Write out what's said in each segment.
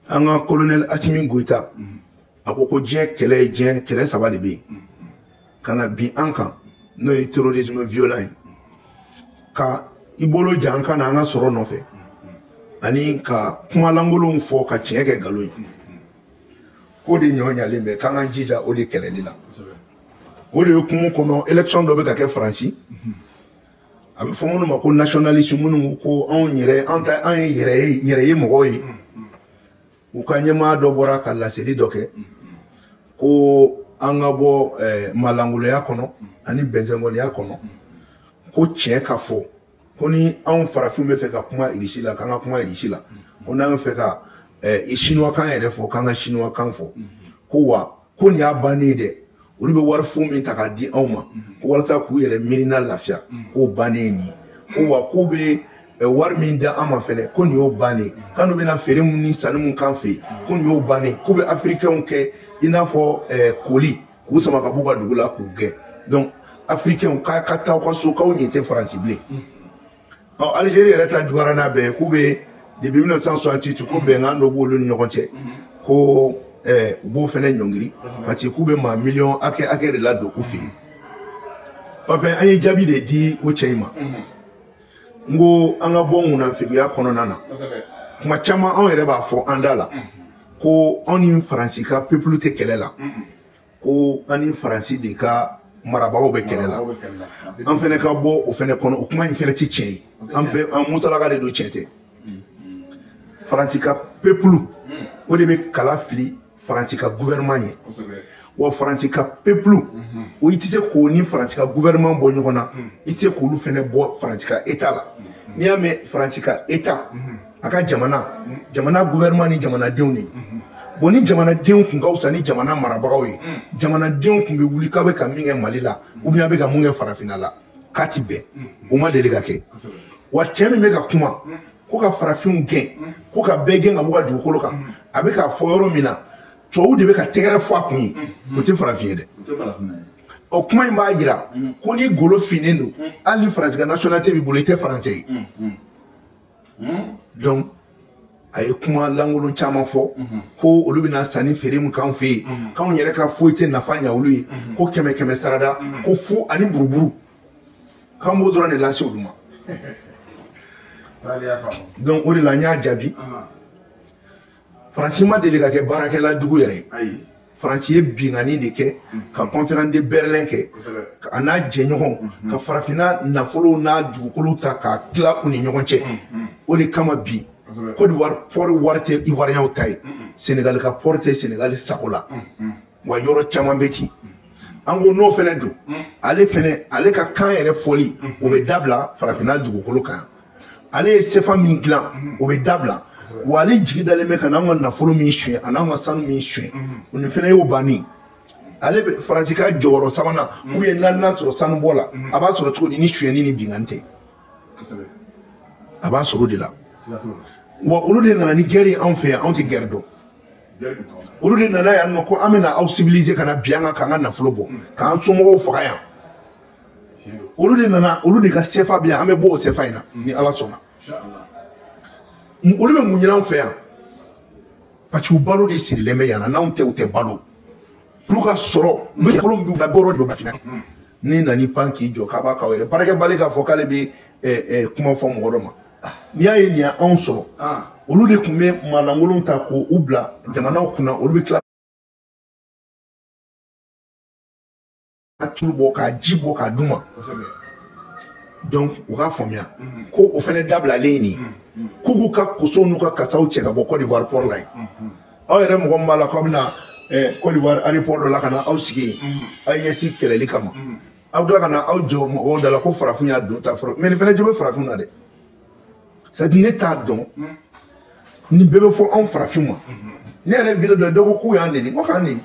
An ka colonel Assimi Goïta a ko ko diɲɛ kɛlɛ ye diɲɛ kɛlɛ saba de bɛ yen ka na bin an kan, n'o ye terrorisme violent ye, ka i bolo jan an kan na an ka sɔrɔ nɔfɛ, ani ka kumalankolonw fɔ ka tiɲɛ kɛ nkalon ye. K'o de ɲɔ ɲalen bɛ, k'an k'an jija o de kɛlɛli la. O de ye hukumu kɔnɔ, élection dɔ bɛ ka kɛ Faransi, a bɛ fɔ minnu ma ko nationaliste, minnu ko anw yɛrɛ an ta an ye yɛrɛ ye mɔgɔw ye. U ka ɲɛmaa dɔ bɔra ka laseli dɔ kɛ ko an ka bɔ malangoloya kɔnɔ ani bɛnzɛnkɔniya kɔnɔ, ko tiɲɛ ka fɔ, ko ni anw farafinw bɛ fɛ ka kuma irisi la, k'an ka kuma irisi la, ko n'an bɛ fɛ ka chinois kan yɛrɛ fɔ, k'an ka chinois kan fɔ, ko wa ko nin y'a bannen ye dɛ, olu bɛ wari fu min ta k'a di anw ma ko walasa k'u yɛrɛ miirina lafiya, k'o bannen ye nin ye, ko wa k'u bɛ wari min di an ma fɛnɛ, ko nin y'o bannen, k'an bɛna feere mun ni sanni mun k'an fɛ yen, ko nin y'o bannen, k'u bɛ afirikɛnw kɛ i n'a fɔ koli, k'u sama ka b'u ka dugu la k'u gɛn. Donc afirikɛnw k'a ka taa aw ka so, k'aw ɲɛ tɛ Faransi bilen. Ɔ Algérie yɛrɛ ta juguyara n'a bɛɛ ye, k'u bɛ depuis 1968 ko bɛnkan dɔ b'olu ni ɲɔgɔn cɛ, ko u b'o fɛnɛ ɲɔngiri parce que k'u bɛ maa miliyɔn hakɛ hakɛ de ladon u fɛ yen. Pape, an ye jaabi de di o cɛ in ma. N ko an ka bɔ munafigiya kɔnɔna na. Kuma caman anw yɛrɛ b'a fɔ an da la ko anw ni Faransi ka peuple tɛ kɛlɛ la, ko an ni Faransi de ka marabagaw bɛ kɛlɛ la. An fɛnɛ ka bɔ o fɛnɛ kɔnɔ, o kuma in fɛnɛ tɛ tiɲɛ ye. An bɛɛ an musalaka de don, tiɲɛ tɛ. Faransi ka peuple o de bɛ kala fili Faransi ka gouvernement ɲɛ. Wa Faransi ka peuple o, i tɛ se k'o ni Faransi ka gouvernement bɔ ɲɔgɔn na, i tɛ se k'olu fɛnɛ bɔ Faransi ka état la. N'i y'a mɛn Faransi ka état, a ka jamana, jamana gouvernement ni jamanadenw de. Bon, ni jamanadenw kun ka fisa ni jamana marabagaw ye, jamanadenw kun bɛ wuli k'a bɛ ka min kɛ Mali la ou bien a bɛ ka mun kɛ farafinna la, k'a ti bɛn. O ma deli ka kɛ. Wa cɛ min bɛ ka kuma ko ka farafinw gɛn, ko ka bɛɛ gɛn ka bɔ ka dugukolo kan, a bɛ k'a fɔ yɔrɔ min na, tubabu de bɛ ka tɛgɛrɛ fɔ a kun ye, o tɛ farafin ye dɛ. O kuma in b'a jira ko ni golo finnen don, hali ni Faransi ka nationalité b'i bolo, i tɛ faransɛ ye. Donc a ye kuma lankolon caman fɔ ko olu bɛna sanni feere min k'anw fɛ yen, k'anw yɛrɛ ka foyi tɛ nafa ɲɛ olu ye, ko kɛmɛ kɛmɛ sarada, ko fu ani buruburu, k'an b'o dɔrɔn de lase olu ma. Donc o de la n y'a jaabi, Faransi ma deli ka kɛ baarakɛla dugu yɛrɛ ye. Faransi ye binkanni de kɛ ka conférence de Berlin kɛ a n'a jɛɲɔgɔnw ka farafinna nafolow n'a dugukolow ta k'a tila u ni ɲɔgɔn cɛ. O de kama bi Côte d'Ivoire port wari tɛ Ivoiriyɛnw ta ye, Sénégal ka port tɛ Sénégal sago la, wa yɔrɔ caman bɛ ten. An ko n'o fɛnɛ don, ale fɛnɛ ale ka kan yɛrɛ fɔli o bɛ dabila farafinna dugukolo kan. Ale ye sefa min dilan o bɛ dabila. Wa ale jigi dalen bɛ ka n'an ka nafolo min suɲɛ a n'an ka sanu min suɲɛ, o nin fɛnɛ y'o bannen. Ale bɛ Faransi ka jɔyɔrɔ sabanan ou bien naaninan sɔrɔ sanubɔ la, a b'a sɔrɔ cogo di ni suɲɛni ni binkanni tɛ? A b'a sɔrɔ o de la. Wa olu de nana ni guerre ye anw fɛ yan, anw tɛ guerre dɔn. Olu de nana yan nɔ ko an bɛna aw civiliser ka na bin an kan k'an ka nafolo bɔ, k'an somɔgɔw faga yan. Olu de nana, olu de ka sefa bɛ yan, an bɛ bɔ o sefa in na ni Ala sɔnna. Olu bɛ mun ɲini anw fɛ yan? Parce que u balo de sirilen bɛ yan na, n'anw tɛ u tɛ balo. Olu ka sɔrɔ, u bɛ nafolo min b'u la, bɔrɔ de bɛ fina. Ni nana pan k'i jɔ k'a b'a k'aw yɛrɛ baarakɛbali k'a fɔ k'ale bɛ kuma fɔ mɔgɔ dɔ ma. N'i y'a ye nin y'anw sɔrɔ, olu de tun bɛ maalankolonw ta k'u bila jamanaw kunna, olu bɛ tila ka tulu bɔ k'a ji bɔ k'a d'u ma. Donc u k'a faamuya ko o fɛnɛ dabilalen nin ye, k'u k'u ka kosow n'u ka kasaw cɛ ka bɔ Côte d'Ivoire port la yen. Aw yɛrɛ mɔgɔ min b'a la k'aw bɛna Côte d'Ivoire aéroport dɔ la ka na aw sigi yen, aw ɲɛsin kɛlɛli kama, aw tila ka na aw jɔ mɔgɔw da la ko farafin y'a don ta fɔlɔ. Mais nin fɛnɛ jo bɛ farafin na dɛ. C'est à dire ne t'a dɔn, nin bɛɛ bɛ fɔ anw farafinw ma. Ne yɛrɛ vidéo dɔ dɔ ko k'u y'an neni, n ko k'an neni,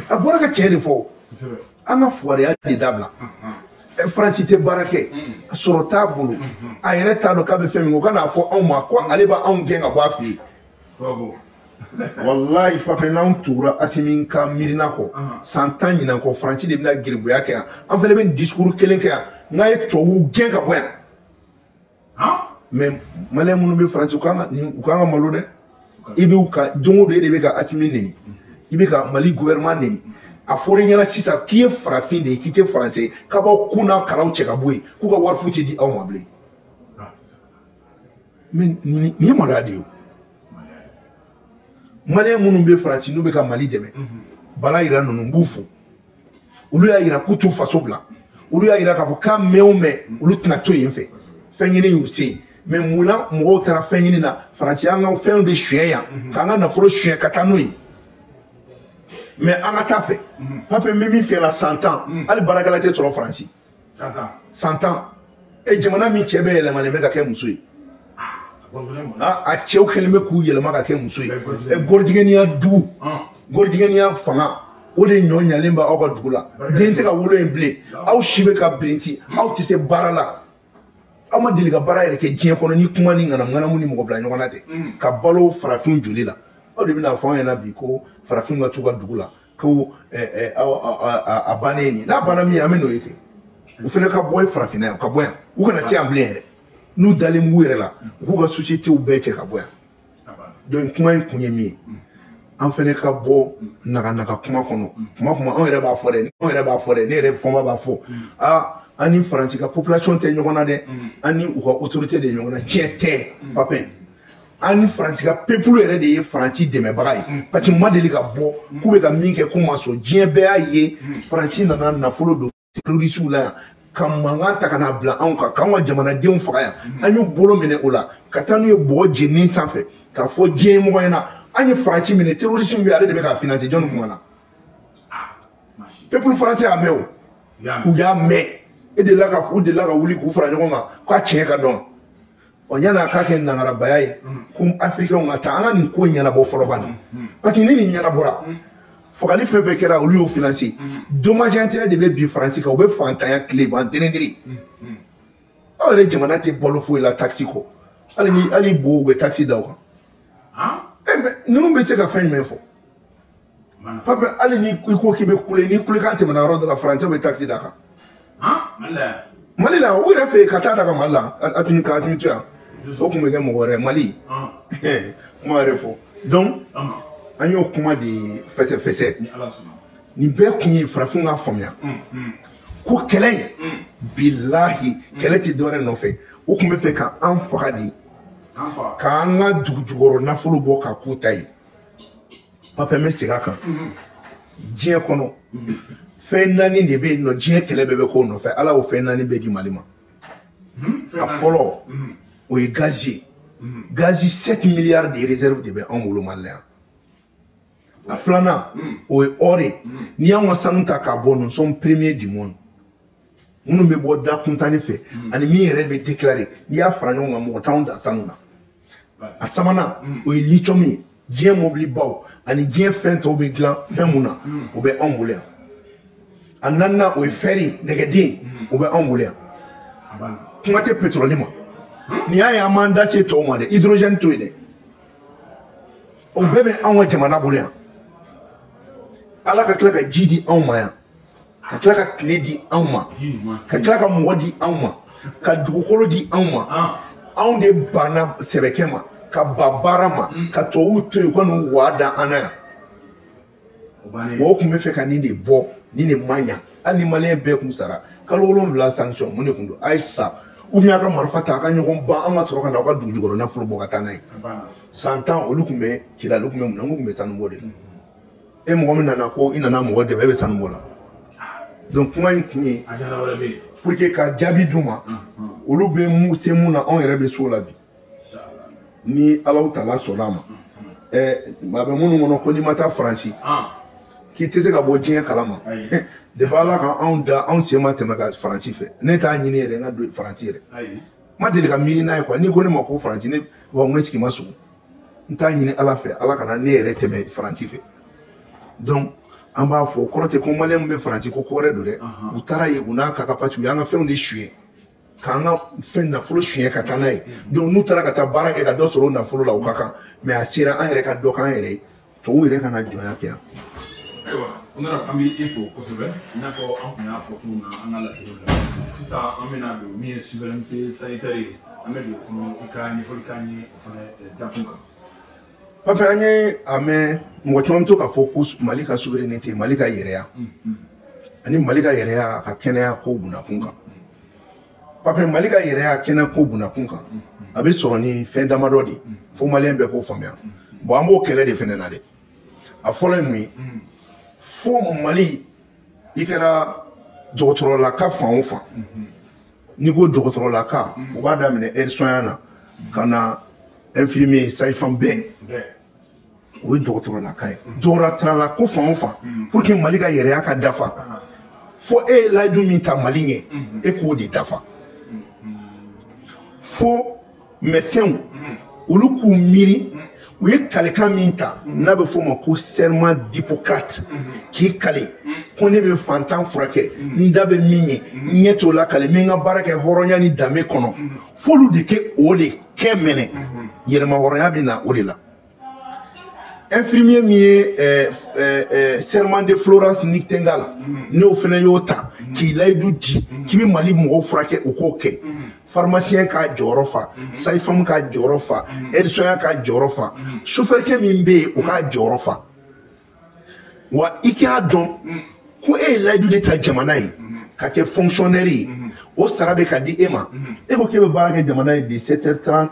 a bɔra ka tiɲɛ de fɔ. An ka fugariya de dabila. Faransi tɛ baara kɛ, sɔrɔ t'a bolo, a yɛrɛ t'a dɔn k'a bɛ fɛn min kɛ, o ka n'a fɔ anw ma ko ale b'anw gɛn ka bɔ a fɛ yen. Walayi Pape, n'anw tugura Asimi ka miirina kɔ san 10 ɲinan kɔ, Faransi de bɛna geribuya kɛ yan. An fɛnɛ bɛ nin discours kelen kɛ yan, n'a ye tubabuw gɛn ka bɔ yan. Mais maliyɛn minnu bɛ Faransi, u kan ka malo dɛ. I b'u ka don o don e de bɛ ka Assimi neni, i bɛ ka Mali gouvernement neni. A fɔra i ɲɛna sisan k'i ye farafin de ye, k'i tɛ faransɛ, k'a b'aw kun n'a kalaw cɛ ka bɔ yen, k'u ka wari foyi tɛ di aw ma bilen. Mais nin ye maloya de ye o. Maliyɛn minnu bɛ Faransi n'u bɛ ka Mali dɛmɛ, Bala yira ninnu, n b'u fo. Olu y'a yira k'u t'u faso bila, olu y'a yira k'a fɔ k'a mɛn o mɛn olu tɛna to yen fɛ. Fɛn ɲini y'u se, mais munna mɔgɔw taara fɛn ɲini na? Faransi y'an ka fɛnw de suɲɛ yan, k'an ka nafolo suɲɛ ka taa n'o ye. Mais an ka taa fɛ pape min min fiyɛla san 10, hali baarakɛla tɛ sɔrɔ Faransi. San 10, e jamana min cɛ bɛɛ yɛlɛmalen bɛ ka kɛ muso ye, a cɛw kɛlen bɛ k'u yɛlɛma ka kɛ muso ye. Gɔrijigɛniya dugu, gɔrijigɛniya fanga, o de ɲɔ ɲalen bɛ aw ka dugu la. Den tɛ ka wolo yen bilen, aw si bɛ ka birinti, aw tɛ se baara la, aw ma deli ka baara yɛrɛ kɛ diɲɛ kɔnɔ ni kuma ni ŋanamu ni mɔgɔ bila ɲɔgɔn na tɛ, ka balo farafinw joli la. Aw de bɛna fɔ anw ɲɛna bi ko farafinw ka t'u ka dugu la, ko a bannen nin n'a banna min ye, an bɛ n'o ye kɛ. U fana ka bɔ farafinna yan, ka bɔ yan, u kana se yan bilen yɛrɛ. N'u dalen b'u yɛrɛ la, u k'u ka sociétés bɛɛ cɛ ka bɔ yan. Donc kuma in kun ye min ye, an fana ka bɔ naganaga kuma kɔnɔ. Kuma anw yɛrɛ b'a fɔ dɛ, anw yɛrɛ b'a fɔ dɛ, ne yɛrɛ Fɔnba b'a fɔ, aa an ni Faransi ka population tɛ ɲɔgɔn na dɛ, an ni u ka autorité de ye ɲɔgɔn na. Tiɲɛ tɛ Papin, an ni Faransi ka peuple yɛrɛ de ye Faransi dɛmɛbaga ye, parce que ma deli ka bɔ k'u bɛ ka min kɛ k'u ma sɔn. Diɲɛ bɛɛ y'a ye, Faransi nana nafolo don terrorisiw la yan, ka mankan ta ka n'a bila anw kan, k'anw ka jamanadenw faga yan. An y'u bolo minɛ o la ka taa n'u ye bɔgɔ jeninen sanfɛ, k'a fɔ diɲɛ mɔgɔ ɲɛna an ye Faransi minɛ, terroriste min bɛ ale de bɛ k'a financer. Jɔnni kuma na? Peuple français y'a mɛn o, u y'a mɛn. E delila ka u delila ka wuli k'u fara ɲɔgɔn kan k'a tiɲɛ ka dɔn. Ɔ yan'a k'a kɛ nangarabaya ye ko afirikɛnw ka taa an ka nin ko in ɲɛnabɔ fɔlɔ bani, parce que ni nin ɲɛnabɔra, fagali fɛn fɛn kɛra olu y'o financer. Dommage intérêt de bɛ bin Faransi kan, u bɛ fantanya tile ban dérindiri. Aw yɛrɛ jamana tɛ balo foyi la taxe kɔ, hali ni hali bo u bɛ taxe da o kan. Mais ninnu bɛ se ka fɛn jumɛn fɔ Pape? Hali ni i ko k'i bɛ kule, ni kulekan tɛmɛna yɔrɔ dɔ la, Faransɛw bɛ taxe d'a kan. Mali la, u yɛrɛ fɛ yen ka taa da ka Mali la, Assimi ka Assimi to yan, o tun bɛ kɛ mɔgɔ wɛrɛ Mali kuma yɛrɛ fɔ. Donc an y'o kuma de fɛsɛfɛsɛ. Nin bɛɛ kun ye farafinw ka faamuya ko kɛlɛ in, bilahi kɛlɛ tɛ dɔwɛrɛ nɔfɛ, u tun bɛ fɛ ka an faga de, k'an ka dugu jukɔrɔ nafolo bɔ ka k'u ta ye. Pape, n bɛ segin a kan, diɲɛ kɔnɔ fɛn 4 de bɛ yen nɔ, diɲɛ kɛlɛ bɛɛ bɛ k'o nɔfɛ. Ala y'o fɛn 4 bɛɛ di Mali ma. A fɔlɔ o ye gazi ye. Gazi 7 milliards de réserve de bɛ anw bolo Mali la yan. A filanan o ye or ye. N'i y'anw ka sanu ta k'a bɔ, nous sommes premiers du monde. Minnu bɛ bɔ da kuntani fɛ ani min yɛrɛ bɛ déclarer, n'i y'a fara ɲɔgɔn kan, mɔgɔ t'anw da sanu na. A sabanan o ye lithium ye. Diɲɛ mobilibaw ani diɲɛ fɛn tɔw bɛ dilan fɛn mun na, o bɛ anw bolo yan. A naaninan o ye fer ye, nɛgɛden, o bɛ anw bolo yan. Kuma tɛ pétrole ma. Nin y'a ye an m'an da se tɔw ma dɛ, hydrogène to yen dɛ, o bɛɛ bɛ anw ka jamana bolo yan. Ala ka tila ka ji di anw ma yan, ka tila ka tile di anw ma, ka tila ka mɔgɔ di anw ma, ka dugukolo di anw ma. Anw de banna sɛbɛkɛ ma, ka ba baara ma, ka tubabuw to yen u ka n'u wa da an na yan. Mɔgɔw tun bɛ fɛ ka nin de bɔ, nin de man ɲa. Hali ni maliyɛn bɛɛ kun sara kalo 7 sanction, mun de kun don? A ye sa ou bien a ka marifa ta, a ka ɲɔgɔn ban, an ka sɔrɔ ka na aw ka dugu jukɔrɔ nafolo bɔ ka taa n'a ye. San 10 olu tun bɛ Kidali, olu tun bɛ mun na? N tun bɛ sanu bɔ de la. E mɔgɔ min nana ko i nana mɔgɔ dɛmɛ, e bɛ sanu bɔ la. Donc kuma in kun ye pour que ka jaabi d'u ma, olu bɛ mun se mun na, anw yɛrɛ bɛ so la bi ni Alahu taala sɔnna a ma. A bɛ minnu kɔnɔ ko n'i ma taa Faransi k'i tɛ se ka bɔ diɲɛ kalama, depuis Ala ka anw da, anw sen ma tɛmɛ ka Faransi fɛ. Ne t'a ɲini yɛrɛ n ka don Faransi yɛrɛ, n ma deli ka miiri n'a ye quoi. N'i ko ne ma ko Faransi, ne b'a fɔ ne sigi ma sogo, n t'a ɲini Ala fɛ Ala kana ne yɛrɛ tɛmɛ Faransi fɛ. Donc an b'a fɔ kɔrɔ tɛ ko maliyɛn bɛ Faransi ko ko wɛrɛ don dɛ. U taara yen u n'a ka ka parce que u y'an ka fɛnw de suɲɛ, k'an ka fɛn nafolo suɲɛ ka taa n'a ye. Donc n'u taara ka taa baara kɛ ka dɔ sɔrɔ o nafolo la, o ka kan, mais a sera an yɛrɛ ka dɔ k'an yɛrɛ ye, tubabuw yɛrɛ kana jɔnya kɛ yan. Ayiwa, honorable, an bɛ e fo kosɛbɛ. I n'a fɔ an tun y'a fɔ cogo min na an ka laseliw la, sisan an bɛna don min ye souveraineté sanitaire ye, an bɛ don o kɔnɔ, i ka ɲɛfɔli k'an ye o fana dakun kan. Pape, an ye a mɛn mɔgɔ caman bɛ to k'a fɔ ko Mali ka souveraineté, Mali ka yɛrɛya, ani Mali ka yɛrɛya a ka kɛnɛya ko bunakun kan. Pape, Mali ka yɛrɛya kɛnɛya ko bunakun kan, a bɛ sɔrɔ ni fɛn damadɔ de ye, fo maliyɛn bɛɛ k'o faamuya. Bon, an b'o kɛlɛ de fɛnɛ na dɛ. A fɔlɔ ye mun ye? Fo Mali, i kɛra dɔgɔtɔrɔlaka fan o fan, n'i ko dɔgɔtɔrɔlaka, u b'a daminɛ aide-soignant na ka na infirmier, sage-femme bɛɛ, o ye dɔgɔtɔrɔlaka ye. Dɔgɔtɔrɔla ko fan o fan, pour que Mali ka yɛrɛya ka dafa, fo e ye layidu min ta Mali ɲɛ, e k'o de dafa. Fo médecins olu k'u miiri u ye kalikan min ta, n'a bɛ f'o ma ko serment d'Hippocrate, k'i kale ko ne bɛ fantan furakɛ, n da bɛ min ye, n ɲɛ t'o la kale, n bɛ n ka baara kɛ hɔrɔnya ni danbe kɔnɔ. F'olu de kɛ o de kɛ mɛnɛ, yɛrɛma hɔrɔnya bɛ na o de la. Infirmier min ye serment de Florence Nightingale, n'o fana y'o ta k'i layidu di k'i bɛ Mali mɔgɔw furakɛ, o k'o kɛ. Pharmacien k'a jɔyɔrɔ fa, sage-femme k'a jɔyɔrɔ fa, aide-soignant k'a jɔyɔrɔ fa, chauffeur kɛ min bɛ yen, o k'a jɔyɔrɔ fa. Wa i k'a dɔn ko e ye layidu de ta jamana ye ka kɛ fonctionnaire ye, o sara bɛ ka di e ma. E ko k'e bɛ baara kɛ jamana ye de 7h30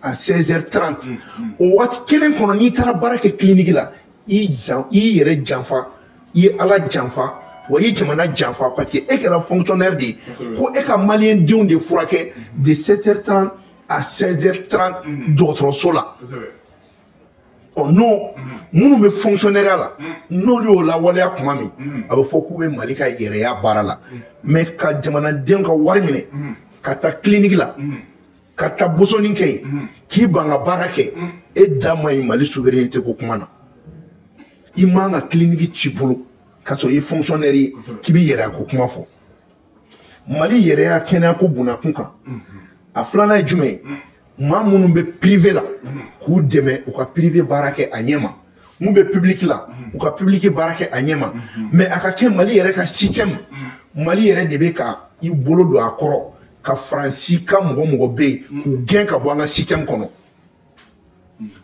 à 16h30, o waati kelen kɔnɔ, n'i taara baara kɛ clinique la, i y'i yɛrɛ janfa, i ye Ala janfa, wa i ye jamana janfa, parce que e kɛra fonctionnaire de ye ko e ka maliyɛn denw de furakɛ de 7h30 à 16h30 dɔgɔtɔrɔso la. Ɔ n'o minnu bɛ fonctionnaire la, n'olu y'o lawaleya tuma min, a bɛ fɔ k'u bɛ Mali ka yɛrɛya baara la. Mais ka jamanadenw ka wari minɛ ka taa clinique la, ka taa bosoni kɛ yen, k'i ban ka baara kɛ, e da man ɲi Mali souveraineté ko kuma na. I man ka clinique ci bolo k'a sɔrɔ i ye fonctionnaire ye k'i bɛ yɛrɛya ko kuma fɔ. Mali yɛrɛya kɛnɛya ko bunakun kan, a filanan ye jumɛn ye? Maa minnu bɛ privé la, k'u dɛmɛ u ka privé baara kɛ a ɲɛ ma, mun bɛ public la, u ka public baara kɛ a ɲɛ ma. Mais a ka kɛ Mali yɛrɛ ka système, Mali yɛrɛ de bɛ ka i bolo don a kɔrɔ ka Faransi ka mɔgɔ mɔgɔ bɛ yen k'u gɛn ka bɔ an ka système kɔnɔ.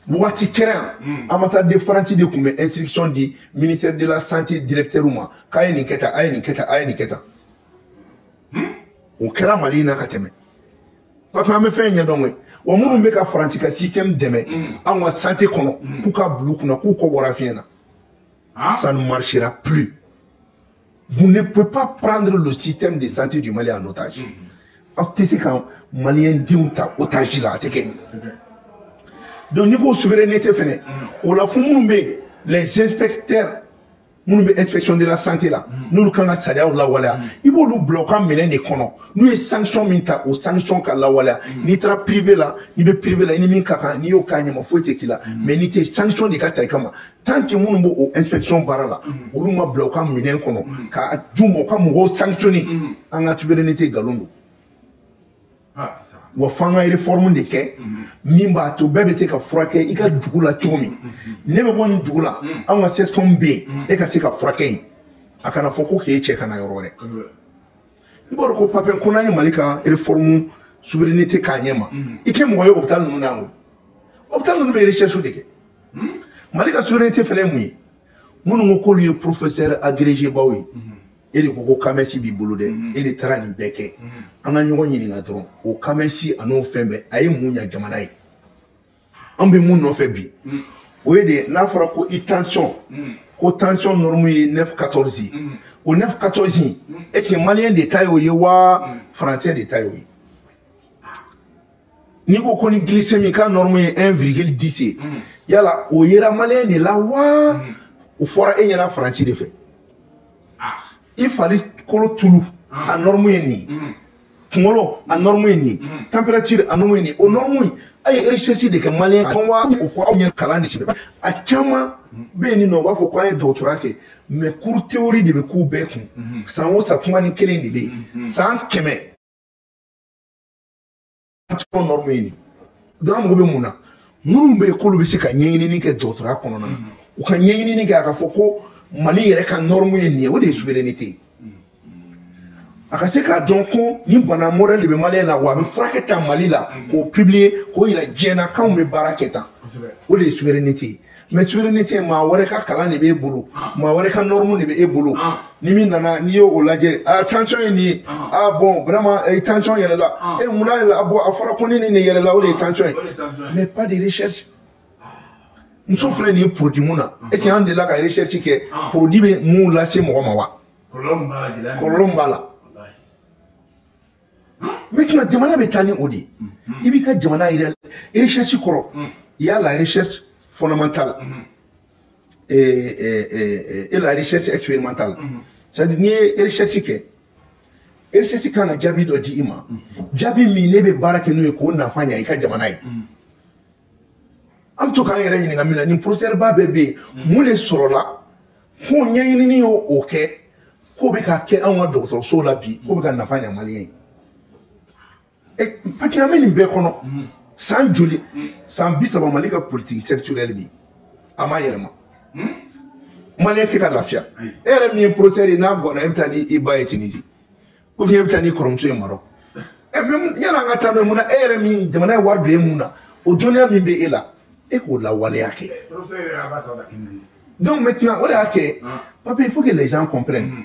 Wagati kɛra yan, ambassadeur de France de tun bɛ instruction di ministère de la santé directeur ma k'a ye nin kɛ tan, a ye nin kɛ tan, a ye nin kɛ tan. O kɛra Mali in na ka tɛmɛ. Parce que an bɛ fɛn ɲɛdɔn koyi. Wa minnu bɛ ka Faransi ka système dɛmɛ anw ka santé kɔnɔ, k'u ka bila u kunna k'u kɔ bɔra fiɲɛ na. Ça ne marchera plus. Vous ne pouvez pas prendre le système de santé du Mali en otage. Aw tɛ se ka maliyɛn denw ta otage la, a tɛ kɛ. Donc n'i ko souveraineté fɛnɛ, o la fo minnu bɛ yen, les inspecteurs minnu bɛ inspection de la santé la, n'olu kan ka sariyaw lawaleya, i b'olu bila u ka minɛn de kɔnɔ. N'u ye sanction min ta, o sanction ka lawaleya. N'i taara privé la, n'i bɛ privé la, i ni min ka kan, n'i y'o k'a ɲɛma, foyi tɛ k'i la. Mais n'i tɛ, sanction de ka ta i kama. Tant que minnu b'o inspection baara la, olu ma bila u ka minɛn kɔnɔ ka d'u ma u ka mɔgɔw sanctionner, an ka souveraineté nkalon don. Wa f'an ka réforme de kɛ min b'a to bɛɛ bɛ se ka furakɛ i ka dugu la cogo min. Ne bɛ bɔ nin dugu la, anw ka CSCOM bɛ yen, e ka se ka furakɛ yen, a kana fɔ ko k'e cɛ ka na yɔrɔ wɛrɛ. I b'a dɔn ko Pape, ko n'an ye Mali ka réforme souveraineté k'a ɲɛ ma, i tɛ mɔgɔ ye hôpital ninnu na yan koyi. Hôpital ninnu bɛ recherche de kɛ. Mali ka souveraineté fɛnɛ ye mun ye? Minnu ko k'olu ye professeur agrégé baw ye, e de ko ko CAMES b'i bolo dɛ, e de taara nin bɛɛ kɛ. An ka ɲɔgɔn ɲininka dɔrɔn, o CAMES a n'o fɛn bɛɛ, a ye mun ɲa jamana ye? An bɛ mun nɔfɛ bi? O ye de n'a fɔra ko i tension, ko tension norme ye 9 14 ye. O 9 14 in, est ce que maliyɛn de ta y'o ye wa français de ta y'o ye? N'i ko ko ni glycémie k'a norme ye 1,10 ye, yala o yera maliyɛn de la wa o fɔra e ɲɛna Faransi de fɛ? I farikolo tulu a norme ye nin ye, kunkolo a norme ye nin ye, température a norme ye nin ye. O norme in, a ye recherche de kɛ maliyɛn kan wa o fɔ aw ɲɛ kalan de sɛbɛn? A caman bɛ yen nɔ, u b'a fɔ ko an ye dɔgɔtɔrɔya kɛ, mais cours théorie de bɛ k'u bɛɛ kun. San o san, kuma ni kelen de bɛ yen, san 100 norme ye nin. Donc an mago bɛ mun na? Minnu bɛ yen k'olu bɛ se ka ɲɛɲinini kɛ dɔgɔtɔrɔya kɔnɔna na, u ka ɲɛɲinini kɛ a ka fɔ ko Mali yɛrɛ ka norme ye nin ye. O de ye souveraineté ye. A ka se k'a dɔn ko nin bana modèle de bɛ malien na, wa a bɛ furakɛ tan Mali la, k'o publier, k'o yira diɲɛ na k'anw bɛ baara kɛ tan. O de ye souveraineté ye. Mais souveraineté, maa wɛrɛ ka kalan de b'e bolo, maa wɛrɛ ka norme de bɛ e bolo. Ni min nana, n'i y'o lajɛ, ah, tension ye nin ye, ah bon, vraiment, tension yɛlɛla, e munna yɛlɛla? Bon, a fɔra ko ni nin de yɛlɛla, o de ye tension ye. Mais pas de recherche. Muso filɛ nin ye produit mun na, est ce que an delila ka recherche kɛ produit bɛ mun lase mɔgɔ ma wa? Kɔlɔlɔ min b'a la. Maintenant, jamana bɛ taa ni o de ye. I b'i ka jamana yɛrɛ recherche kɔrɔ, il y a la recherche fondamentale et la recherche expérimentale. C'est-à-dire, n'i ye recherche kɛ, recherche kan ka jaabi dɔ di i ma, jaabi min ne bɛ baara kɛ n'o ye k'o nafa ɲɛ i ka jamana ye. An bɛ to k'an yɛrɛ ɲininka min na, nin professeur ba bɛɛ bɛ yen, mun de sɔrɔla ko ɲɛɲinini y'o o kɛ k'o bɛ ka kɛ anw ka dɔgɔtɔrɔsow la bi, k'o bɛ ka nafa ɲɛ malien ye? Parce que an bɛ nin bɛɛ kɔnɔ san joli, san 30, Mali ka politique sectorielle bi, a ma yɛlɛma, malien tɛ ka lafiya. E yɛrɛ min ye professeur ye, n'a gɔnna, e bɛ taa ni i ba ye Tunisie, ou bien e bɛ taa n'i kɔrɔmuso ye Maroc. Mais yanni an ka taa n'o ye, mun na e yɛrɛ min jamana ye wari don e mun na, o dɔnniya min bɛ e la, e k'o lawaleya kɛ? Donc maintenant, o de y'a kɛ, papi, il faut que les gens comprennent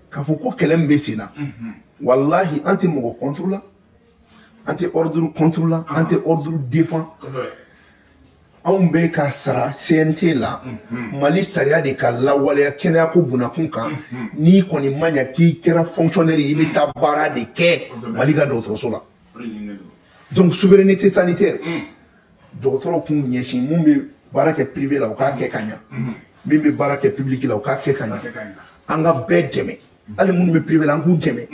k'a fɔ ko kɛlɛ min bɛ sen na, walahi, an tɛ mɔgɔ contre la, an tɛ ordre contre la, an tɛ ordre défend. Anw bɛ ka sara CNT la, Mali sariya de ka lawaleya kɛnɛya ko bunakun kan. N'i kɔni ma ɲɛ k'i kɛra fonctionnaire ye, i bɛ taa baara de kɛ Mali ka dɔgɔtɔrɔso la. Donc souveraineté sanitaire, dɔgɔtɔrɔw k'u ɲɛsin mun bɛ baara kɛ privé la, u k'a kɛ ka ɲa, min bɛ baara kɛ public la, u k'a kɛ ka ɲa. An ka bɛɛ dɛmɛ, hali minnu bɛ privé la, an k'u dɛmɛ,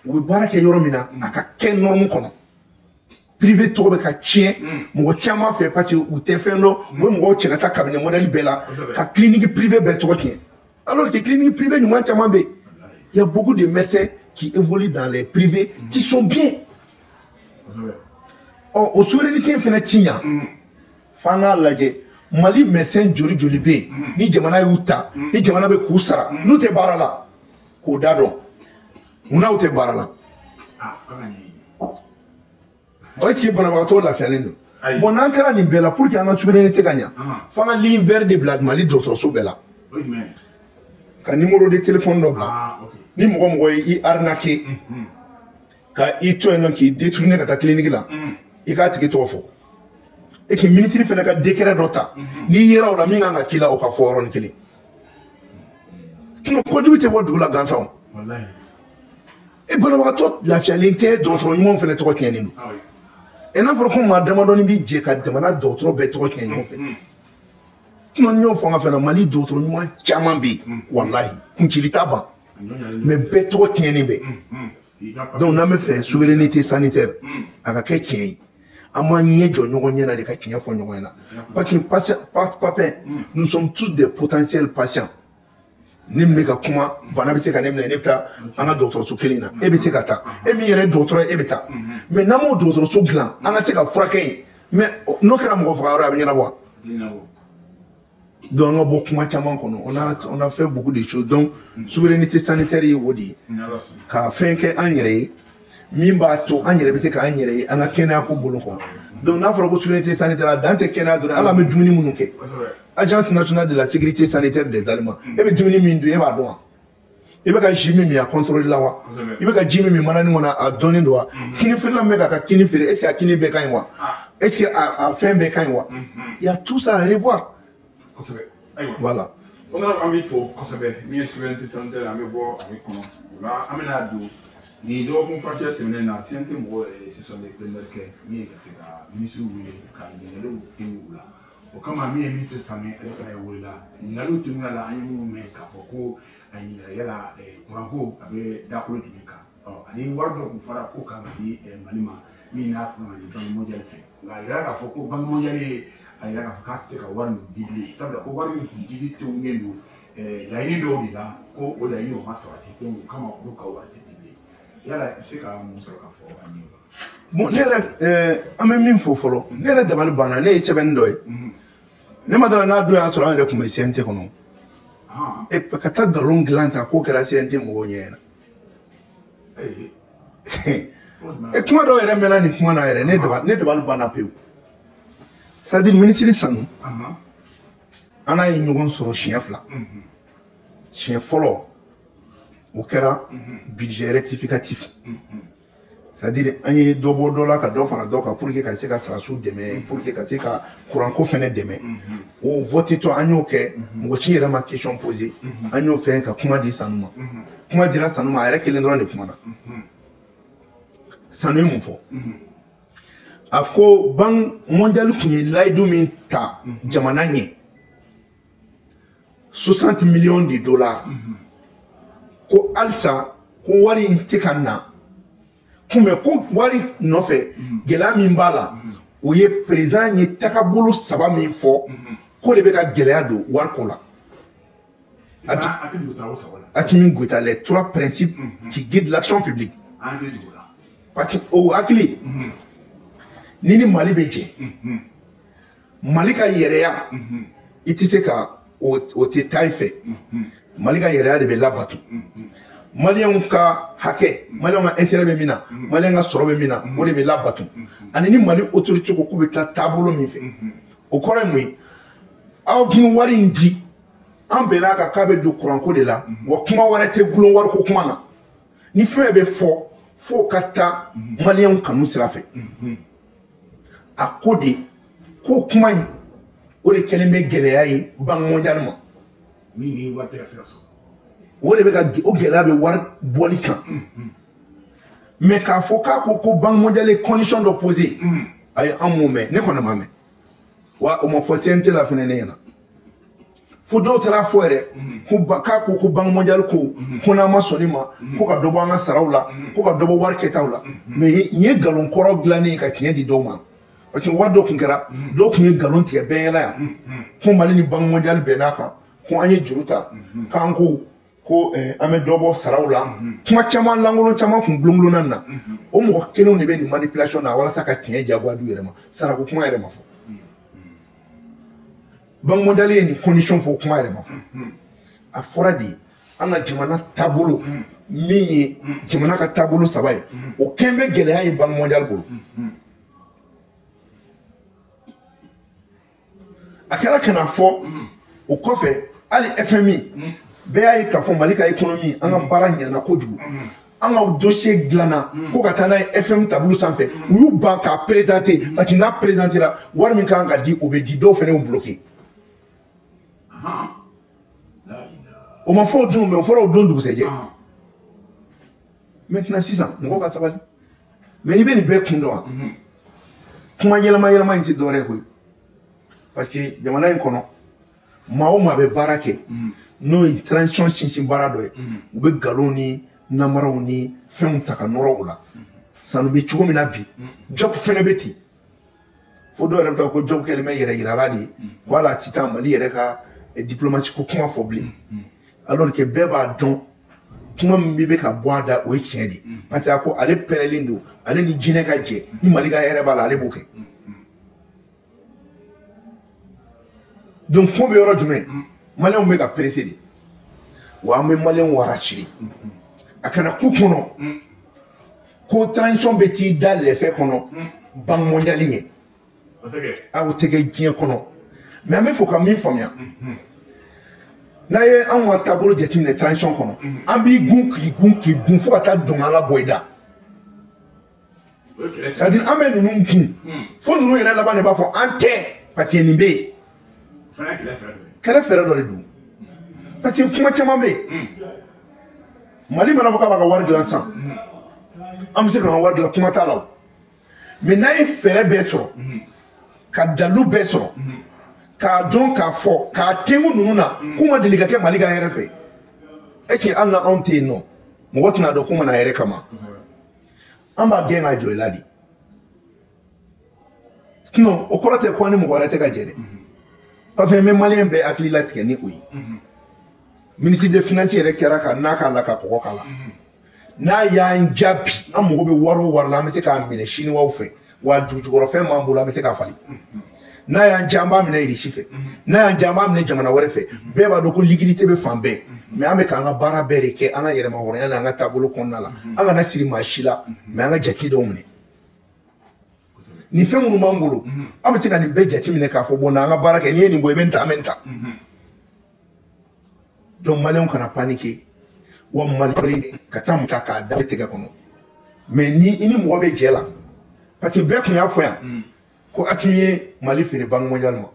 u bɛ baara kɛ yɔrɔ min na, a ka kɛ norme kɔnɔ. Privé tɔgɔ bɛ ka tiɲɛ mɔgɔ caman fɛ parce que u tɛ fɛn dɔn, u bɛ mɔgɔw cɛ ka taa cabinet modèle bɛɛ la ka clinique privée bɛɛ tɔgɔ tiɲɛ, alors que clinique privée ɲuman caman bɛ yen. Il y a beaucoup de médecins qui évoluent dans les privés qui sont bien. Ɔ, o souveraineté fɛnɛ ti ɲa f'an k'a lajɛ. Mali médecin joli joli bɛ yen ni jamana y'u ta, ni jamana bɛ k'u sara, n'u tɛ baara la, k'o da dɔn munna u tɛ baara la? Est ce que banabagatɔ lafiyalen don? Bon, n'an kɛra nin bɛɛ la, pour que an ka souveraineté ka ɲa, f'an ka ligne verte de bila Mali dɔgɔtɔrɔso bɛɛ la, ka numéro de téléphone dɔ bila. Ni mɔgɔ mɔgɔ ye i arnaqué ka i to yen nɔ k'i détourner ka taa clinique la, i k'a tigi tɔgɔ fɔ, et que ministre fana ka décret dɔ ta, n'i yera o la, min kan ka k'i la, o ka fɔ yɔrɔnin kelen. Sinon kojugu tɛ bɔ dugu la gansan o. E banabagatɔ lafiyalen tɛ, dɔgɔtɔrɔ ɲumanw fana tɔgɔ tiɲɛnen don. E n'a fɔra ko maa damadɔni bi jɛ ka jamana dɔgɔtɔrɔ bɛɛ tɔgɔ tiɲɛ ɲɔgɔn fɛ. Sinon n y'o fɔ n ka fɛn na, Mali dɔgɔtɔrɔ ɲuman caman bɛ yen, walahi, kuncili t'a ban, mais bɛɛ tɔgɔ tiɲɛnen bɛ. Donc n'an bɛ fɛ souveraineté sanitaire a ka kɛ tiɲɛ ye, an b'an ɲɛ jɔ ɲɔgɔn ɲɛ na de ka tiɲɛ fɔ ɲɔgɔn ɲɛna, parce que papin, nous sommes tous des potentiels patients. Ne min bɛ ka kuma, bana bɛ se ka ne minɛ, ne bɛ taa an ka dɔgɔtɔrɔso kelen na, e bɛ se ka taa, e min yɛrɛ ye dɔgɔtɔrɔ ye, e bɛ taa. Mais n'an m'o dɔgɔtɔrɔso dilan, an ka se ka furakɛ yen, mais n'o kɛra mɔgɔ faga yɔrɔ ye, a bɛ ɲɛnabɔ wa? Donc an ka bɔ kuma caman kɔnɔ. On a fait beaucoup de choses. Donc souveraineté sanitaire ye o de ye, ka fɛn kɛ an yɛrɛ ye min b'a to an yɛrɛ bɛ se k'an yɛrɛ ye an ka kɛnɛya ko bolo kɔnɔ. Donc n'a fɔra ko souveraineté sanitaire, a dan tɛ kɛnɛya dɔrɔn, hali an bɛ dumuni minnu kɛ. Agence nationale de la sécurité sanitaire des aliments, e bɛ dumuni min dun, e b'a dɔn wa? I bɛ ka jus min min, a contrôle la wa? I bɛ ka ji min min manani kɔnɔ, a dɔnnen don wa? Kini feerela min bɛ k'a ka kini feere, est ce que a kini bɛɛ ka ɲi wa? Est ce que a fɛn bɛɛ ka ɲi wa? Il y a tout ça à revoir. Voilà. Honorable, an b'i fo kosɛbɛ. Min ye souveraineté sanitaire, an bɛ bɔ ale kɔnɔ o la, an bɛna don nin dɔgɔkun furancɛ tɛmɛnen na, CNT mɔgɔw yɛrɛ ye session de plénière kɛ min ye ka se ka ministre wele ka ɲininkaliw kɛ u la. O kama, min ye ministre Sami, ale fana ye welela ɲininkaliw tɛmɛna la. An ye minnu mɛn k'a fɔ ko a ɲininka yala kuranko a bɛ dakolo jumɛn kan, ani wari dɔ kun fɔra ko kan ka di Mali ma, min n'a kan ka di Banque mondiale fɛ. Nka a yira k'a fɔ ko Banque mondiale ye a yira k'a fɔ k'a tɛ se ka wari nin di bilen, sabula ko wari min kun dili tɛŋen don laɲini dɔw de la, ko o laɲini o ma sabati, donc o kama olu ka wari tɛ di bilen. Yala i bɛ se ka mun sɔrɔ ka fɔ an ye? Bon, ne yɛrɛ, an bɛ min fɔ fɔlɔ, ne yɛrɛ dabali banna. Ne ye sɛbɛnni dɔ ye, ne ma dala n'a don y'a sɔrɔ an yɛrɛ tun bɛ CNT kɔnɔ. E ka taa nkalon dilan ta k'o kɛra CNT mɔgɔw ɲɛ ɲɛna. E kuma dɔw yɛrɛ mɛnna nin kuma na yɛrɛ, ne dabali banna pewu. C'est à dire minisiri Sanu, an n'a ye ɲɔgɔn sɔrɔ siɲɛ 2. Siɲɛ fɔlɔ, o kɛra budget rectificatif. C'est à dire an ye dɔ bɔ dɔ la ka dɔ fara dɔ kan pour que ka se ka sarasiw dɛmɛ, pour que ka se ka kuranko fɛnɛ dɛmɛ. O vote tɔ an y'o kɛ, mɔgɔ si yɛrɛ ma question posé. An y'o fɛn ka kuma di Sanu ma. Kuma dira Sanu ma, a yɛrɛ kelen dɔrɔn de kumana. Sanu ye mun fɔ? A ko Banque mondiale tun ye layidu min ta jamana ɲɛ, 60 millions de dollars, ko halisa ko wari in tɛ ka na kunbɛ, ko wari nɔfɛ gɛlɛya min b'a la, o ye président ye tagabolo 3 min fɔ, k'o de bɛ ka gɛlɛya don wariko la. Assimi Goïta, les 3 principes qui guident l'action publique. Parce que o hakili ni Mali bɛ jɛ, Mali ka yɛrɛya, i tɛ se ka o tɛ taa i fɛ. Mali ka yɛrɛya de bɛ labato. Maliyɛnw ka hakɛ, maliyɛnw ka intérêt bɛ min na, maliyɛn ka sɔrɔ bɛ min na, o de bɛ labato. Ani ni Mali autorité ko k'u bɛ taa taabolo min fɛ, o kɔrɔ ye mun ye? Aw tun wari in di, an bɛn'a kan k'a bɛ don kuranko de la, wa kuma wɛrɛ tɛ gulon wariko kuma na. Ni fɛn bɛ fɔ, f'o ka taa maliyɛnw kanu sira fɛ. A ko de ko kuma in, o de kɛlen bɛ gɛlɛya ye Banque mondiale ma. O de bɛ ka o gɛlɛya bɛ wari bɔli kan. Mais k'a fɔ k'a ko ko Banque mondiale ye condition dɔ posé, ayi, an m'o mɛn, ne kɔni ma mɛn. Wa o ma fɔ CNT la fɛnɛ ne ɲɛna. Fo dɔw taara fɔ yɛrɛ ko k'a ko ko Banque mondiale ko ko n'an ma sɔn nin ma, ko ka dɔ bɔ an ka saraw la, ko ka dɔ bɔ wari kɛtaw la. Mais nin ye nkalon kɔrɔ dilannen ye ka tiɲɛ di dɔw ma. Parce que wari dɔ tun kɛra, dɔw tun ye nkalon tigɛ bɛɛ ɲɛna yan, ko Mali ni Banque mondiale bɛnn'a kan ko an ye juru ta, k'an ko ko an bɛ dɔ bɔ saraw la. Kuma caman lankolon caman kun gulongulonna nin na. O mɔgɔ kelenw de bɛ nin manipulation na walasa ka tiɲɛ jagoya d'u yɛrɛ ma. Sarako kuma yɛrɛ ma fɔ. Banque mondiale ye nin condition fɔ, kuma yɛrɛ ma fɔ. A fɔra de an ka jamana taabolo min ye jamana ka taabolo 3 ye, o kɛn bɛ gɛlɛya ye Banque mondiale bolo. A kɛra ka na fɔ o kɔfɛ, hali FMI bɛɛ y'a ye k'a fɔ Mali ka économie, an ka baara ɲɛna kojugu. An ka dossier dilanna ko ka taa n'a ye FM tableau sanfɛ, u y'u ban k'a présenter, parce que n'a présentera, wari min kan ka di, o bɛ di, dɔw fana y'u bloqué. O ma fɔ o don, mais o fɔra o don dugusɛjɛ. Maintenant sisan mɔgɔw ka sabali. Mais n'i bɛ nin bɛɛ kun dɔn wa, kuma yɛlɛma yɛlɛma in tɛ dɔwɛrɛ ye koyi. Parce que jamana in kɔnɔ, maa o maa bɛ baara kɛ, n'o ye transition sinsin baara dɔ ye, u bɛ nkalon ni namaraw ni fɛnw ta ka nɔrɔ o la. Sanu bɛ cogo min na bi, job fɛnɛ bɛ ten. Fo dɔw yɛrɛ bɛ taa ko job kɛlen bɛ yɛrɛ yirala de ye, ko hali a ti taa Mali yɛrɛ ka diplomatie ko kuma fɔ bilen. Alors que bɛɛ b'a dɔn kuma min bɛ ka bɔ a da, o ye tiɲɛ de ye. Parce que a ko ale pɛrɛlen don, ale ni jinɛ ka jɛ, ni Mali ka hɛrɛ b'a la, ale b'o kɛ. Donc kuma bɛ yɔrɔ jumɛn? Maliyɛnw bɛ ka pressé de. Wa an bɛ maliyɛnw rassurer. A kana k'u kɔnɔ ko transition bɛ t'i da lɛfɛ kɔnɔ Banque mondiale ɲɛ. A o tɛ kɛ diɲɛ kɔnɔ. Mais an bɛ fɛ ka min faamuya, n'a ye anw ka taabolo jateminɛ transition kɔnɔ, an b'i gun k'i gun k'i gun fo ka taa dɔnkala bɔ i da. C'est à dire an bɛ ninnu kun fo ninnu yɛrɛ laban de b'a fɔ an tɛ, parce que nin bɛ yen. Kɛlɛ fɛɛrɛ dɔ de don. Parce que kuma caman bɛ yen, Mali mana fɔ k'a b'a ka wari dilan sisan, an bɛ se k'an ka wari dilan, kuma t'a la o. Mais n'a ye fɛɛrɛ bɛɛ sɔrɔ, ka dalu bɛɛ sɔrɔ, k'a dɔn k'a fɔ, k'a tengu ninnu na k'u ma deli ka kɛ Mali ka hɛrɛ fɛ, est ce que hali n'anw tɛ yen nɔ, mɔgɔ tɛna dɔn k'u ma na hɛrɛ kama. An b'a gɛn k'a jɔ i la de. Sinon o kɔrɔ tɛ ko an ni mɔgɔ wɛrɛ tɛ ka jɛ dɛ. Parce que n bɛ maliyɛn bɛɛ hakili latigɛ ni o ye. Ministre des finances yɛrɛ kɛra ka n'a k'a la ka kɔgɔ k'a la. N'a y'an jaabi, an mago bɛ wari o wari la, an bɛ se k'a minɛ siniwaw fɛ, wa dugujukɔrɔfɛn b'an bolo, an bɛ se k'a falen. N'a y'an diya, an b'a minɛ Irisi fɛ. N'a y'an diya, an b'a minɛ jamana wɛrɛ fɛ. Bɛɛ b'a dɔn ko liquidité bɛ fan bɛɛ. Mais an bɛ k'an ka baara bɛɛ de kɛ an ka yɛrɛmahɔrɔnya n'an ka taabolo kɔnɔna la. An kana siri maa si la, mais an ka jate dɔw minɛ. Nin fɛn minnu b'an bolo, an bɛ se ka nin bɛɛ jateminɛ k'a fɔ bon n'an ka baara kɛ, n'i ye nin bɔ i bɛ nin ta, an bɛ nin ta. Donc maliyɛnw kana paniquer. Wa Mali ka taa ta k'a da tɛgɛ kɔnɔ. Mais ni i ni mɔgɔ bɛ jɛ la, parce que bɛɛ tun y'a fɔ yan ko Assimi ye Mali feere Banque mondiale ma.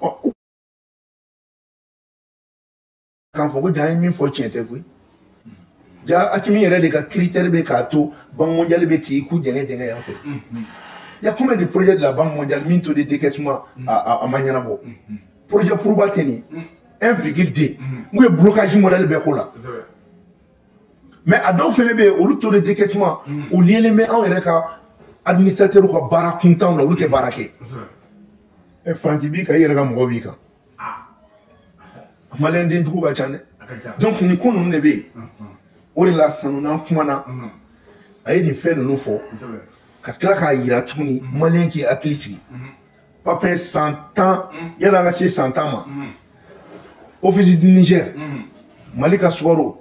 Ɔ k'a fɔ ko ja an ye min fɔ tiɲɛ tɛ koyi. Ja Assimi yɛrɛ de ka critère bɛ k'a to Banque mondiale bɛ k'i ku jɛngɛ jɛngɛ yan fɛ. Il y a combien de projets de la Banque mondiale min taux de décaissement a ma ɲɛnabɔ? Projet Prouba tɛ nin 1,2 n ko ye blocage modèle bɛɛ ko la. Mais a dɔw fɛnɛ bɛ yen, olu taux de décaissement o liélen bɛ anw yɛrɛ ka administrateur ka baara kuntanw na, olu tɛ baara kɛ. Ɛ Faransi b'i kan, i yɛrɛ ka mɔgɔ b'i kan. Maliyɛn den jugu ka ca dɛ. Donc nin ko ninnu de bɛ yen. O de la sanu n'an kumana, a ye nin fɛn ninnu fɔ ka tila k'a yira tuguni maliyɛn k'i hakili sigi. Papin san 10, yanni an ka se san 10 ma, Office du Niger, Mali ka sukaro,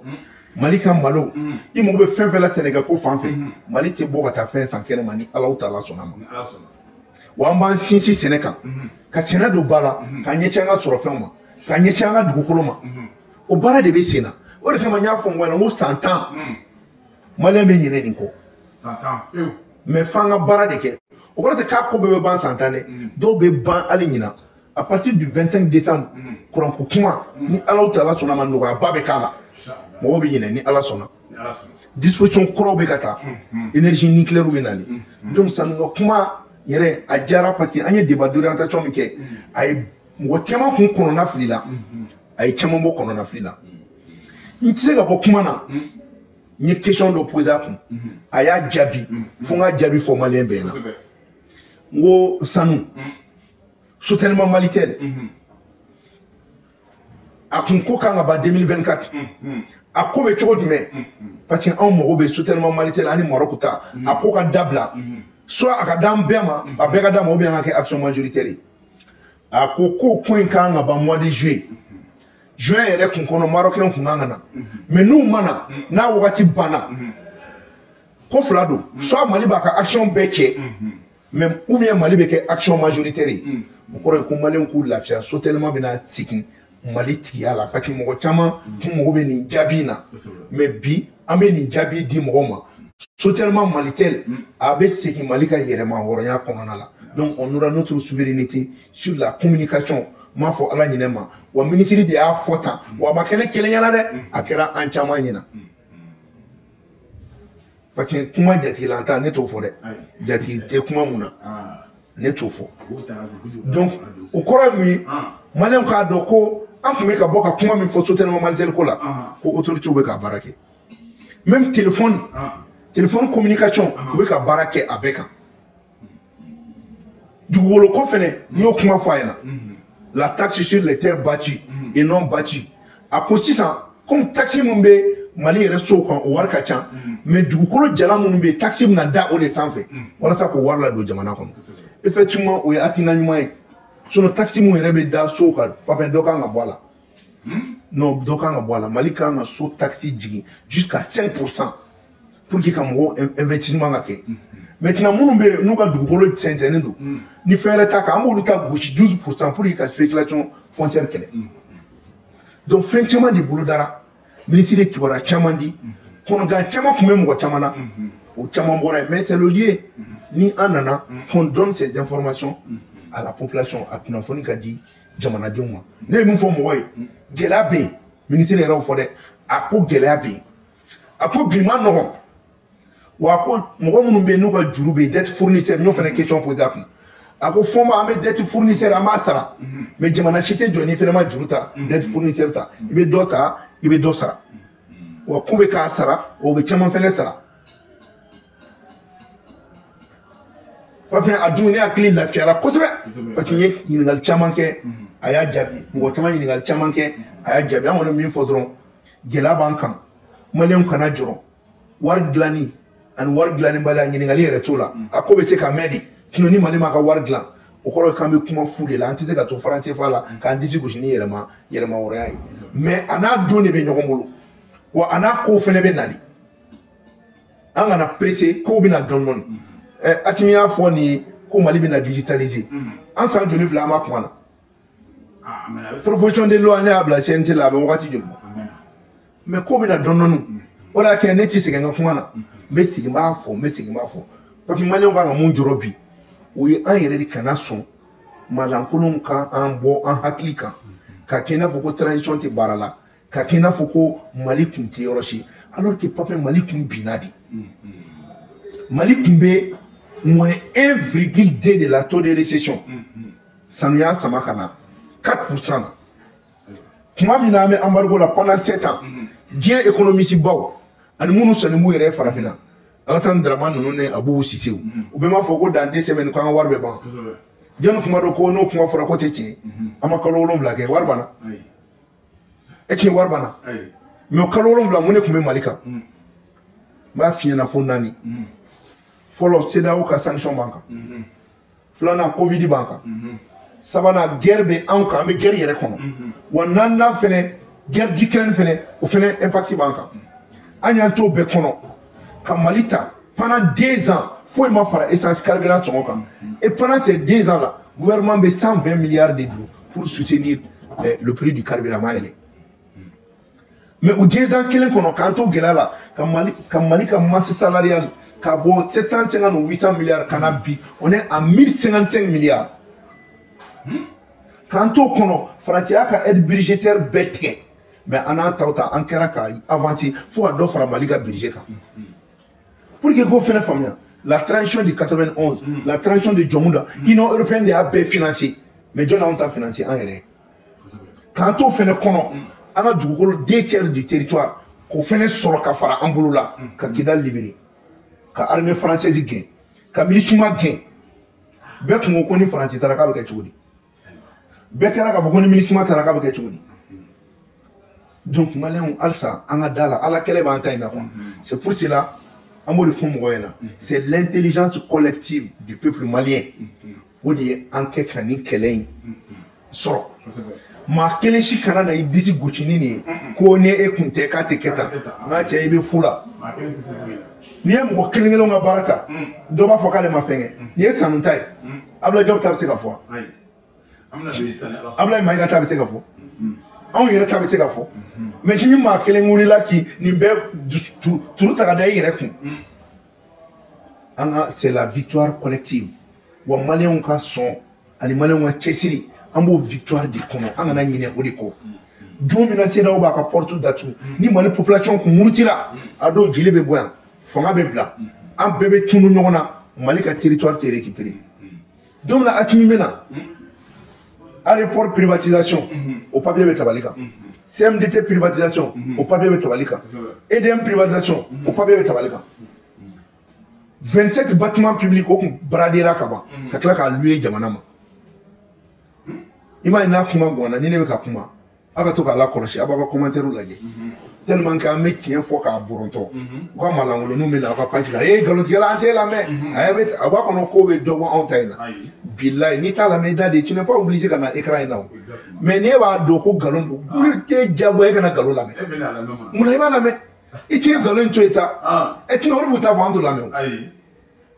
Mali ka malo, i mago bɛ fɛn fɛn la Sɛnɛgal ko fan fɛ, Mali tɛ bɔ ka taa fɛn san kɛnɛ ma ni Alahu taala sɔnna ma. Wa an b'an sinsin sɛnɛ kan, ka sɛnɛ don ba la, ka ɲɛsin an ka sɔrɔfɛnw ma, ka ɲɛsin an ka dugukolo ma. O baara de bɛ sen na. O de kama n y'a fɔ mɔgɔ ɲɛna n ko san 10, maliyɛn bɛ ɲinɛ nin kɔ. Mais f'an ka baara de kɛ. O kɔrɔ tɛ k'a ko bɛɛ bɛ ban san 10 dɛ. Dɔw bɛ ban hali ɲina. À partir du 25 décembre, kuranko kuma ni Alahu taala sɔnna ma, nɔgɔyaba bɛ k'a la. Mɔgɔw bɛ ɲinɛ ni Ala sɔnna. Disposition kuraw bɛ ka taa. Énergie nucléaire bɛ nalen. Donc sanu ka kuma yɛrɛ a diyara parce que an ye débat d'orientation min kɛ, a ye mɔgɔ caman kun kɔnɔna fili la, a ye caman bɔ kɔnɔna fili la. N tɛ se ka bɔ kuma na. N ye question dɔ posé a kun, a y'a jaabi, fo n ka jaabi fɔ maliyɛn bɛɛ ɲɛna. N ko sanu, soutènement Malitel, a kun ko kan ka ban 2024, a ko bɛ cogo jumɛn? Parce que anw mago bɛ soutènement Malitel ani Maroc ta, a ko ka dabila, soit a ka d'an bɛɛ ma, a bɛɛ ka d'a ma, ou bien an ka kɛ action majoritaire ye. A ko ko in kan ka ban mois de juillet. Juin yɛrɛ kun kɔnɔ Marocain kun kan ka na, mais n'u ma na, n'a wagati banna, ko fila don, soit Mali b'a ka action bɛɛ cɛ, mais ou bien Mali bɛ kɛ action majoritaire ye. O kɔrɔ ye ko maliyɛnw k'u lafiya, sotelema bɛna segin Mali tigiya la, parce que mɔgɔ caman kun mago bɛ nin jaabi in na. Mais bi an bɛ nin jaabi di mɔgɔw ma, sotelema Malitel a bɛ segin Mali ka yɛrɛmahɔrɔnya kɔnɔna la. Donc on aura notre souveraineté sur la communication. N m'a fɔ Ala ɲinɛ ma, wa minisiri de y'a fɔ tan, wa a ma kɛ ne kelen ɲɛna dɛ, a kɛra an caman ɲɛna. Parce que kuma jatigilan ta ne t'o fɔ dɛ, jatigi tɛ kuma mun na ne t'o fɔ. Donc o kɔrɔ ye mun ye? Maliyɛnw k'a dɔn ko an tun bɛ ka bɔ ka kuma min fɔ sotelema Malitel ko la, ko autorités bɛ ka baara kɛ. Même téléphone, téléphone communication, u bɛ ka baara kɛ a bɛɛ kan. Dugukolo ko fɛnɛ, n y'o kuma fɔ a ɲɛna. La taxe sur les terres bâties et non bâties. A ko sisan, comme taxe min bɛ Mali yɛrɛ sow kan, o wari ka ca, mais dugukolo jalan minnu bɛ yen, taxe bɛna da o de sanfɛ walasa k'o wari ladon jamana kɔnɔ. Effectivement, o ye hakilina ɲuman ye. Sinon taxe min yɛrɛ bɛ da sow kan, papin dɔ kan ka bɔ a la. Non, dɔ kan ka bɔ a la. Mali kan ka so taxe jigin jusqu'à 5% pour que ka mɔgɔw investissement ka kɛ. Maintenant minnu bɛ yen n'u ka dugukolo sɛnsɛnnen don, ni fɛn wɛrɛ t'a kan, an b'olu ta gosi 12% pour que ka spéculation foncière kɛlɛ. Donc fɛn caman de bolodara, minisiri ye kibaruya caman di, kɔnɔgan caman tun bɛ mɔgɔ caman na, o caman bɔra yen. Mais c'est le lieu ni an nana qu'on donne ces informations à la population, a kunnafoni ka di jamanadenw ma. Ne ye min fɔ mɔgɔ ye, gɛlɛya bɛ yen, minisiri yɛrɛ y'o fɔ dɛ, a ko gɛlɛya bɛ yen, a ko bi ma nɔgɔn. Wa ko mɔgɔ minnu bɛ yen n'u ka juru bɛ yen, dette fournisseur, n y'o fana question posé a kun. A ko fɔnba an bɛ dette fournisseur an b'a sara, mais jamana si tɛ jɔ n'i fana ma juru ta, dette fournisseur ta, i bɛ dɔ ta, i bɛ dɔ sara. Wa k'u bɛ k'a sara, o bɛ caman fana sara. Papiye a dun ne hakili lafiyara kosɛbɛ, parce que n ye ɲininkali caman kɛ, a y'a jaabi, mɔgɔ caman ɲininkali caman kɛ, a y'a jaabi. An kɔni min fɔ dɔrɔn, gɛlɛya b'an kan, maliyɛnw kana jɔrɔ, wari dilanni ani wari dilannibaliya ɲininkali yɛrɛ t'o la. A ko bɛ se ka mɛn de, sinon ni Mali m'a ka wari dilan, O kɔrɔ ye k'an bɛ kuma fu de la, an tɛ se ka to franc CFA la k'an disi gosi ni yɛrɛma yɛrɛmahɔrɔnya ye. Mais a n'a don de bɛ ɲɔgɔn bolo, wa a n'a kow fɛnɛ bɛ nali. An kana pressé, kow bɛ na dɔɔni dɔɔni. Assimi y'a fɔ nin ye ko Mali bɛna digitaliser. An san joli filɛ an b'a kuma na. Proposition de loi ne y'a bila CNT la, a bɛ wagati joli bɔ. Mais ko bɛna dɔɔni dɔɔni. O de y'a kɛ ne ti segin n ka kuma na. N bɛ segin n b'a fɔ, n bɛ segin n b'a fɔ. Parce que maliyɛnw kan ka mun jɔrɔ bi, o ye an yɛrɛ de kana sɔn malankolonw ka an bɔ an hakili kan, ka kɛ i n'a fɔ ko transition tɛ baara la, ka kɛ i n'a fɔ ko Mali kun tɛ yɔrɔ si, alors que pape Mali kun binna de. Mali kun bɛ moins 1,2 de la taux de récession. Sanu y'a sama ka na 4% na. Tuma min na an bɛ embargo la pendant 7 ans, diɲɛ économiste baw ani minnu sɔnni b'u yɛrɛ ye farafinna, Alassane Dramane ninnu ni Abou Cissé, u bɛɛ m'a fɔ ko dans 2 semaines k'an ka wari bɛ ban. Jɔnni kuma dɔn ko n'o kuma fɔra ko tɛ tiɲɛ? An ma kalo 7 kɛ, wari banna. E tiɲɛ, wari banna. Mais o kalo 7, mun de tun bɛ Mali kan? N b'a f'i ɲɛna fo naani. Fɔlɔ, CEDEAO ka sanction b'an kan. Filanan, Covid b'an kan. Sabanan, guerre bɛ anw kan, an bɛ guerre yɛrɛ kɔnɔ. Wa naaninan fɛnɛ, guerre d'Ukraine fɛnɛ, o fɛnɛ impact b'an kan. An y'an t'o bɛɛ kɔnɔ ka Mali ta pendant 2 ans, foyi ma fara essence carburant sɔngɔ kan. Et pendant ces 2 ans là, gouvernement bɛ 120 milliards de don pour soutenir le prix du carburant ma yɛlɛ. Mais o 2 ans kelen kɔnɔ, k'an to gɛlɛya la, ka Mali ka masse salariale ka bɔ 750 ou 800 milliards ka na bi, on est à 1055 milliards. K'an t'o kɔnɔ, Faransi y'a ka aide budgétaire bɛɛ tigɛ. Mais an n'a taw ta, an kɛra ka avancer fo ka dɔ fara Mali ka budget kan. Pour que k'o fɛnɛ faamuya, la transition de 91, la transition de Dioncounda, Union européenne de y'a bɛɛ financé. Mais jɔn y'anw ta financé? An yɛrɛ. K'an t'o fɛnɛ kɔnɔ, an ka dugukolo deux tiers du territoire k'o fɛnɛ sɔrɔ ka fara an bolo la, ka Kidal libéré, ka armée française gɛn, ka MINUSMA gɛn. Bɛɛ kun ko ko ni Faransi taara k'a bɛ kɛ cogo di? Bɛɛ kɛra k'a fɔ ko ni MINUSMA taara k'a bɛ kɛ cogo di? Donc maliyɛnw, halisa an ka da la, ala kɛlɛ b'an ta in na quoi. C'est pour cela an b'o de fɔ mɔgɔw ɲɛna, c'est l'intelligence collective du peuple malien, o de ye an kɛ ka nin kɛlɛ in sɔrɔ. Maa kelen si kana na i disi gosi ni nin ye ko ni e kun tɛ k'a tɛ kɛ tan. N ka cɛ, i bɛ fu la. N'i ye mɔgɔ kelen kelenw ka baara ta, dɔ b'a fɔ k'ale ma fɛn kɛ. Nin ye sanu ta ye, Abdoulaye Diop ta bɛ se ka fɔ, Abdoulaye Maïga ta bɛ se ka fɔ, anw yɛrɛ ta bɛ se ka fɔ. Mais ni maa kelen wulila k'i nin bɛɛ turu ta ka da i yɛrɛ kun, an ka c'est la victoire collective. Wa maliyɛnw ka sɔn ani maliyɛnw ka cɛsiri, an b'o victoire de kɔnɔ, an kana ɲinɛ o de kɔ. Don min na CEDEAO b'a ka porte datugu, ni Mali population kun murutira, a dɔw jeli bɛ bɔ yan, fanga bɛ bila, an bɛɛ bɛ tunu ɲɔgɔn na, Mali ka territoire tɛ récupérer. Don min na Assimi bɛ na, aéroport privatisation, o papier bɛ tabali kan. CMDT privatisation, o papier bɛ tabali kan. EDM privatisation, o papier bɛ tabali kan. 27 bâtiments publics, o kun bradera ka ban, ka tila k'a louer jamana ma. I m'a ye, n'a kuma ganna, ni ne bɛ ka kuma, aw ka to k'a lakɔlɔsi, aw b'aw ka commentaire lajɛ, tellement que an bɛ tiɲɛ fɔ k'a bɔrɔntɔ. U ka malankoloniw bɛ na aw ka page la, ee, nkalontigɛla, an t'e lamɛn. A bɛ a b'a kɔnɔ ko bɛ dɔ bɔ anw ta in na. Bilayi, n'i t'a lamɛn, i da de, tu n'es pas obligé ka na écran in na o. Mais n'e b'a dɔn ko nkalon don, olu t'e diyagoya e kana nkalon lamɛn. Munna i b'a lamɛn? I t'e nkalon in to yen ta, ɛ tuna olu b'u ta fɔ, an t'o lamɛn o.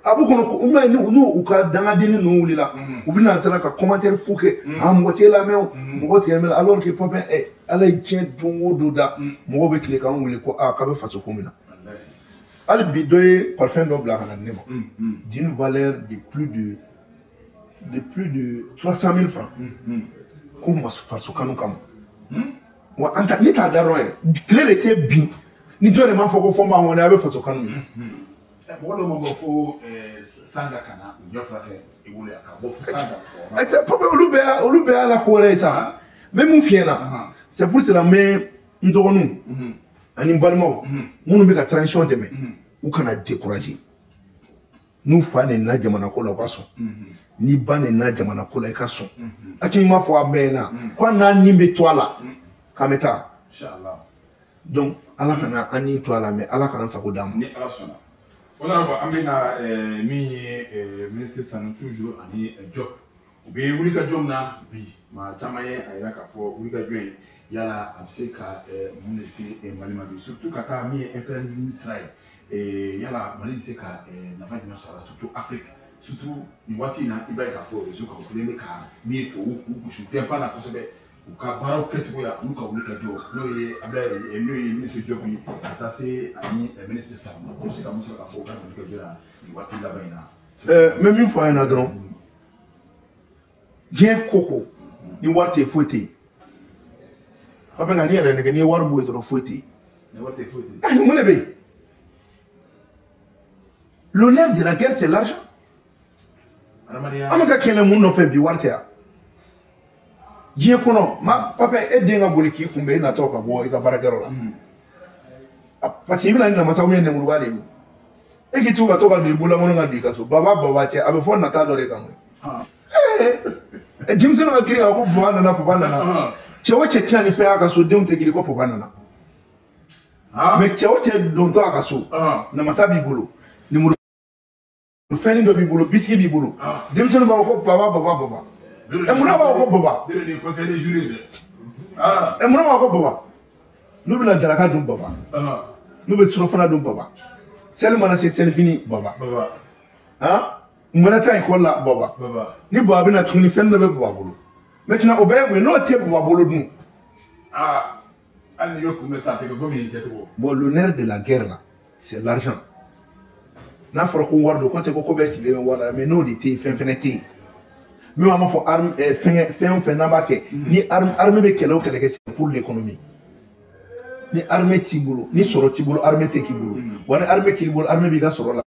A b'u kɔnɔ ko mais n'u u ka dangadenni ninnu wulila, u bɛna taara ka commentaire fu kɛ, ah, mɔgɔ t'e lamɛn o, mɔgɔ t'e lamɛn, alors que pɔpɛ ɛ ala ye diɲɛ don o don da, mɔgɔw bɛ tile k'an wele ko aa k'a bɛ faso ko min na. Hali bi dɔ ye parfum dɔ bila ka na di ne ma d'une valeur de plus de 300 000 francs, ko faso kanu kama. Wa an ta ne t'a da dɔn yɛrɛ, tile de tɛ bin ni jɔn de m'a fɔ ko fɔ n b'a kɔnɔ, a bɛ faso kanu. Mɔgɔ dɔw ma bɔ fo Sanga ka na u ɲɛ furakɛ i bolo yan ka bɔ fo Sanga. Ɛ papa, olu bɛɛ y'a la ko wɛrɛ ye sa. N bɛ mun f'i ɲɛna? C'est pour cela n bɛ n dɔgɔninw ani n balimaw minnu bɛ ka transition dɛmɛ, u kana décourager. N'u fa nɛnina jamana ko la, u ka sɔn. N'i ba nɛnina jamana ko la, i ka sɔn. Hakili m'a fɔ a bɛɛ ɲɛna ko hali n'a nin bɛ to a la, k'an bɛ taa. Donc ala kana an ni to a la, mais ala k'an sago d'an ma. Ni ala sɔnna. Honorable, an bɛna min ye ministre Sanu toujours ani Diop, U bɛ wuli ka jɔ min na bi, maa caman ye a yira k'a fɔ wuli ka jɔ in yala a bɛ se ka mun de se Mali ma bi, surtout ka taa min ye impérialisme sira ye, yala Mali bɛ se ka nafa jumɛn sɔrɔ a la, surtout Afrique, surtout nin waati in na i b'a ye k'a fɔ réseau kan u kɛlen bɛ ka min ye tubabuw k'u gosi tɛnpan na kosɛbɛ u ka baaraw kɛcogoya n'u ka wuli ka jɔ n'o ye Abdoulaye n'o ye ministre Diop ye ka taa se ani ministre Sanu u bɛ se ka mun sɔrɔ k'a fɔ u ka wuli ka jɔ la nin waati laban in na. N bɛ min fɔ a ɲɛna dɔrɔn, diɲɛ ko ko ni wari tɛ yen foyi tɛ yen. Pape nka n'i yɛrɛ nɛgɛ n'i ye wari bɔ yen dɔrɔn foyi tɛ yen. Ni wari tɛ yen foyi tɛ yen. Mun de bɛ yen? L'honneur de la guerre, c'est l'argent. An bɛ ka kɛlɛ mun nɔfɛ bi, wari tɛ yan. Diɲɛ kɔnɔ ma Pape e den ka boli k'i kunbɛn e natɔ ka bɔ i ka baarakɛyɔrɔ la. Parce que i bɛna ni namasa ou bien nɛmuruba de ye. E k'i to ka to ka don i bololankolon ka don i ka so baba baba cɛ a bɛ fɔ nata dɔ de kan koyi. Denmisɛnninw ka girin ka ko papa nana papa nana. Cɛ o cɛ tɛna ni fɛn y'a ka so denw tɛ girin ko papa nana. Mais cɛ o cɛ dontɔ a ka so namasa b'i bolo lemuru fɛnnin dɔ b'i bolo bitigi b'i bolo denmisɛnninw b'a fɔ ko baba baba baba. Munna b'a fɔ ko baba? Munna b'a fɔ ko baba? N'u bɛna daraka dun baba, n'u bɛ surafana dun baba, seli mana se selifini baba, u mana taa ekɔli la baba, ni baba bɛna tuguni fɛn dɔ bɛ baba bolo. Maintenant o bɛɛ ye mun ye? N'o tɛ baba bolo dun. Hali n'i bɛ kunbɛn sa a tɛ kɛ komi nin kɛcogo. Bon, l'honneur de la guerre là, c'est l'argent. N'a fɔra ko wari don, ko tɛ ko ko bɛɛ sigilen bɛ wari la, mais n'o de tɛ yen fɛn fɛnɛ tɛ yen. Même an b'a fɔ arme fɛn o fɛn n'an b'a kɛ ni armée bɛ kɛlɛ o kɛlɛ kɛ, c'est pour l'économie. Ni armée t'i bolo, ni sɔrɔ t'i bolo, armée tɛ k'i bolo. Wa ni armée k'i bolo, armée b'i ka sɔrɔ la.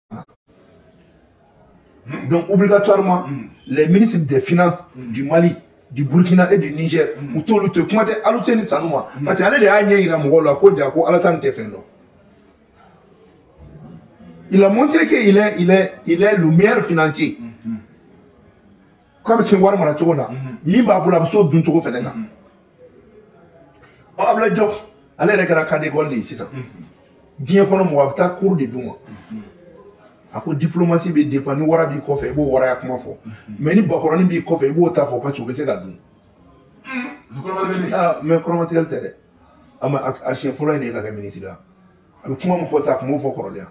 Donc obligatoirement, les ministres des Finances du Mali, du Burkina et du Niger, u t'olu to yen, kuma tɛ Aluseni Sanu ma, parce que ale de y'a ɲɛ yira mɔgɔw la ko ja ko Alassane tɛ fɛn dɔn. Il a montré qu'il est, il est le meilleur financier. K'a bɛ se wari mara cogo la, min b'a bolo a bɛ s'o dun cogo fɛnɛ na. Ɔ Abdoulaye Diop, ale yɛrɛ kɛra cas d'école de ye sisan. Diɲɛ kɔnɔ mɔgɔ a bɛ taa cours de d'u ma. A ko diplomatie bɛ dépend ni wara b'i kɔfɛ i b'o waraya kuma fɔ. Mais ni bakɔrɔnin b'i kɔfɛ i b'o ta fɔ parce que o bɛ se ka dun. Mais kɔrɔmatigɛli tɛ dɛ. A ma a siɲɛ fɔlɔ in de ye ka kɛ ministre la. A bɛ kuma min fɔ sisan a tun b'o fɔ kɔrɔlen yan.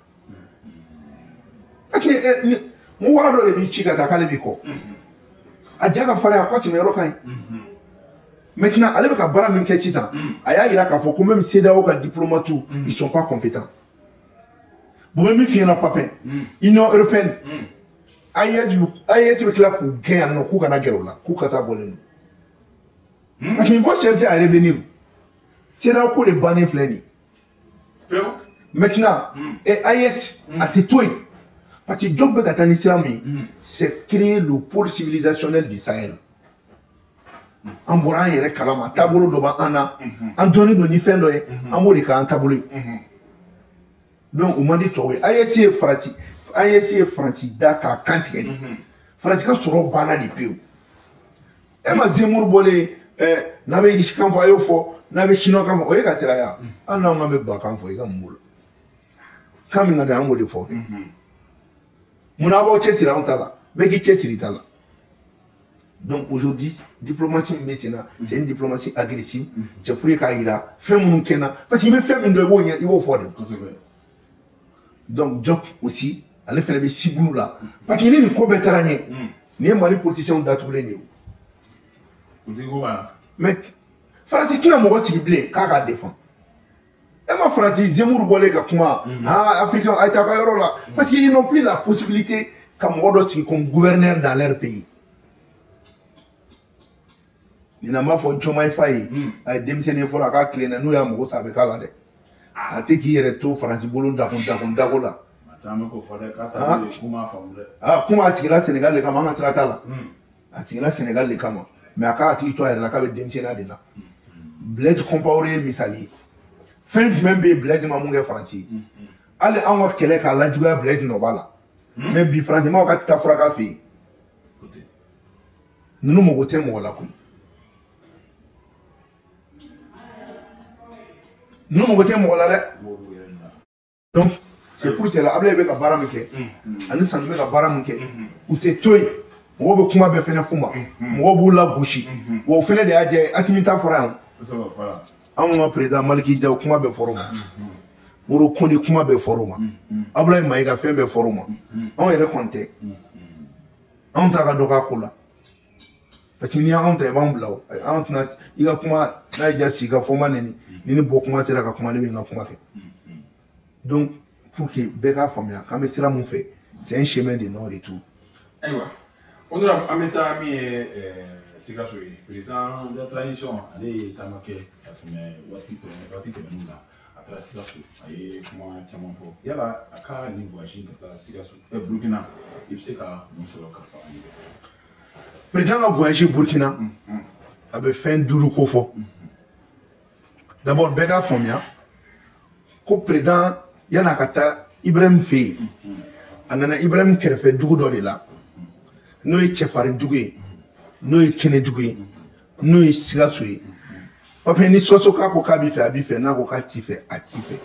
Parce que n ko wara dɔ de b'i ci ka taa k'ale b'i kɔ. A ja ka farin a kɔ tɛmɛ yɔrɔ ka ɲi. Maintenant ale bɛ ka baara min kɛ sisan, a y'a yira k'a fɔ ko même CEDEAO ka diplomates, ils sont pas compétents. Bon, bɛ min f'i ɲɛna Pape, Union européenne, AES bɛ tila k'u gɛn yan nɔ k'u kana gɛrɛ u la, k'u kasa bɔlen don. Parce qu'il faut chercher à revenir. CEDEAO ko de bannen filɛ nin ye. Maintenant, et AES a tɛ to yen. Parce que Diop bɛ ka taa ni sira min ye, c'est créer le pôle civilisationnel du Sahel. An bɔra an yɛrɛ kalama, taabolo dɔ b'an na, an dɔnnen don ni fɛn dɔ ye, an b'o de k'an taabolo ye. Donc o man di tɔw ye. AES ye Faransi, AES ye Faransi da k'a kan tigɛ de. Faransi ka sɔrɔ banna de pewu. E ma Zemmour bɔlen n'a bɛ Irisi kan fɔ a y'o fɔ, n'a bɛ Chinois kan fɔ o ye ka sira ya. Hali n'anw kan bɛ ba kan fɔ i ka mun b'o la? Kan min ka di an b'o de fɔ kɛ. Munna aw b'aw cɛsiri anw ta la? Bɛɛ k'i cɛsiri i ta la. Donc aujourd'hui, diplomatie min bɛ sen na, c'est une diplomatie agressive. C'est pour k'a yira fɛn minnu kɛ n na, parce que i bɛ fɛn min dɔn i b'o ɲɛ i b'o fɔ de. Donc Diop aussi, ale fɛnɛ bɛ sibulu la. Parce que ni nin ko bɛɛ taara ɲɛ, nin ye Mali politiciens datugulen de ye. Mais Faransi tɛna mɔgɔ sigi bilen k'a k'a défend. E ma Faransi Zemmour bɔlen ka kuma, ah Africain a ye taa ka yɔrɔ la, parce qu'ils n'ont plus la possibilité ka mɔgɔ dɔ sigi comme gouverneur dans leur pays. Nin na n b'a fɔ Diomaye Faye ye, a ye denmisɛnnin ye fɔlɔ a k'a tilen dɛ, n'o y'a mago sa a bɛ k'a la dɛ. A tɛ k'i yɛrɛ to Faransi bolo dakun dakun dako la. Kuma a sigira Sénégal de kama, an ka sira t'a la. A sigira Sénégal de kama, mais a k'a hakili to a yɛrɛ la k'a bɛ denmisɛnninya de la. Blaise Compaoré ye misali ye. Fɛn jumɛn bɛ yen Blaise ma mun kɛ Faransi ye? Hali anw ka kɛlɛ k'a lajuguya Blaise nɔ b'a la. Mais bi Faransi maaw ka taa furakɛ fɛ yen. Ninnu mago tɛ mɔgɔ la koyi. Ninnu mago tɛ mɔgɔ la dɛ. Donc c'est pour cela Ablaye bɛ ka baara min kɛ, ani Sanu bɛ ka baara min kɛ, u tɛ to yen. Mɔgɔw bɛ kuma bɛɛ fɛnɛ f'u ma. Mɔgɔw b'u lagosi. Wa o fɛnɛ de y'a jɛ Assimi ta fɔra yan. Anw ka président Maliki Diaw kuma bɛɛ fɔr'o ma. Moro Kone kuma bɛɛ fɔr'o ma. Abulayi Mayiga fɛn bɛɛ fɔr'o ma. Anw yɛrɛ kɔni tɛ. Anw ta ka dɔ k'a ko la. Parce que n'i y'anw ta i b'anw bila o. Anw tɛna i ka kuma n'a y'i diya sigi ka fɔ ma neni. Ni ne bɔ kuma sera ka kuma ne bɛ n ka kuma kɛ. Donc pour que bɛɛ k'a faamuya k'an bɛ sira mun fɛ, c'est un chemin de non-retour. Ayiwa, honorable, an bɛ taa min ye Sikaso ye, président de la transition ale ye taama kɛ ka tɛmɛ waati tɛmɛnenw na. A taara Sikaso, a ye kuma caman fɔ. Yala a ka nin voyage ka taa Sikaso Burukina, i bɛ se ka mun sɔrɔ ka fɔ an ye? Président ka voyage Burkina, a bɛ fɛn 5 ko fɔ. D'abord bɛɛ k'a faamuya ko président yan'a ka taa Ibrahim fɛ yen, a nana Ibrahim kɛrɛfɛ dugu dɔ de la, n'o ye cɛfarin dugu ye, n'o ye kɛnɛdugu ye, n'o ye Sikaso ye. Papiye ni Sikaso k'a ko k'a b'i fɛ, a b'i fɛ, n'a ko k'a t'i fɛ, a t'i fɛ.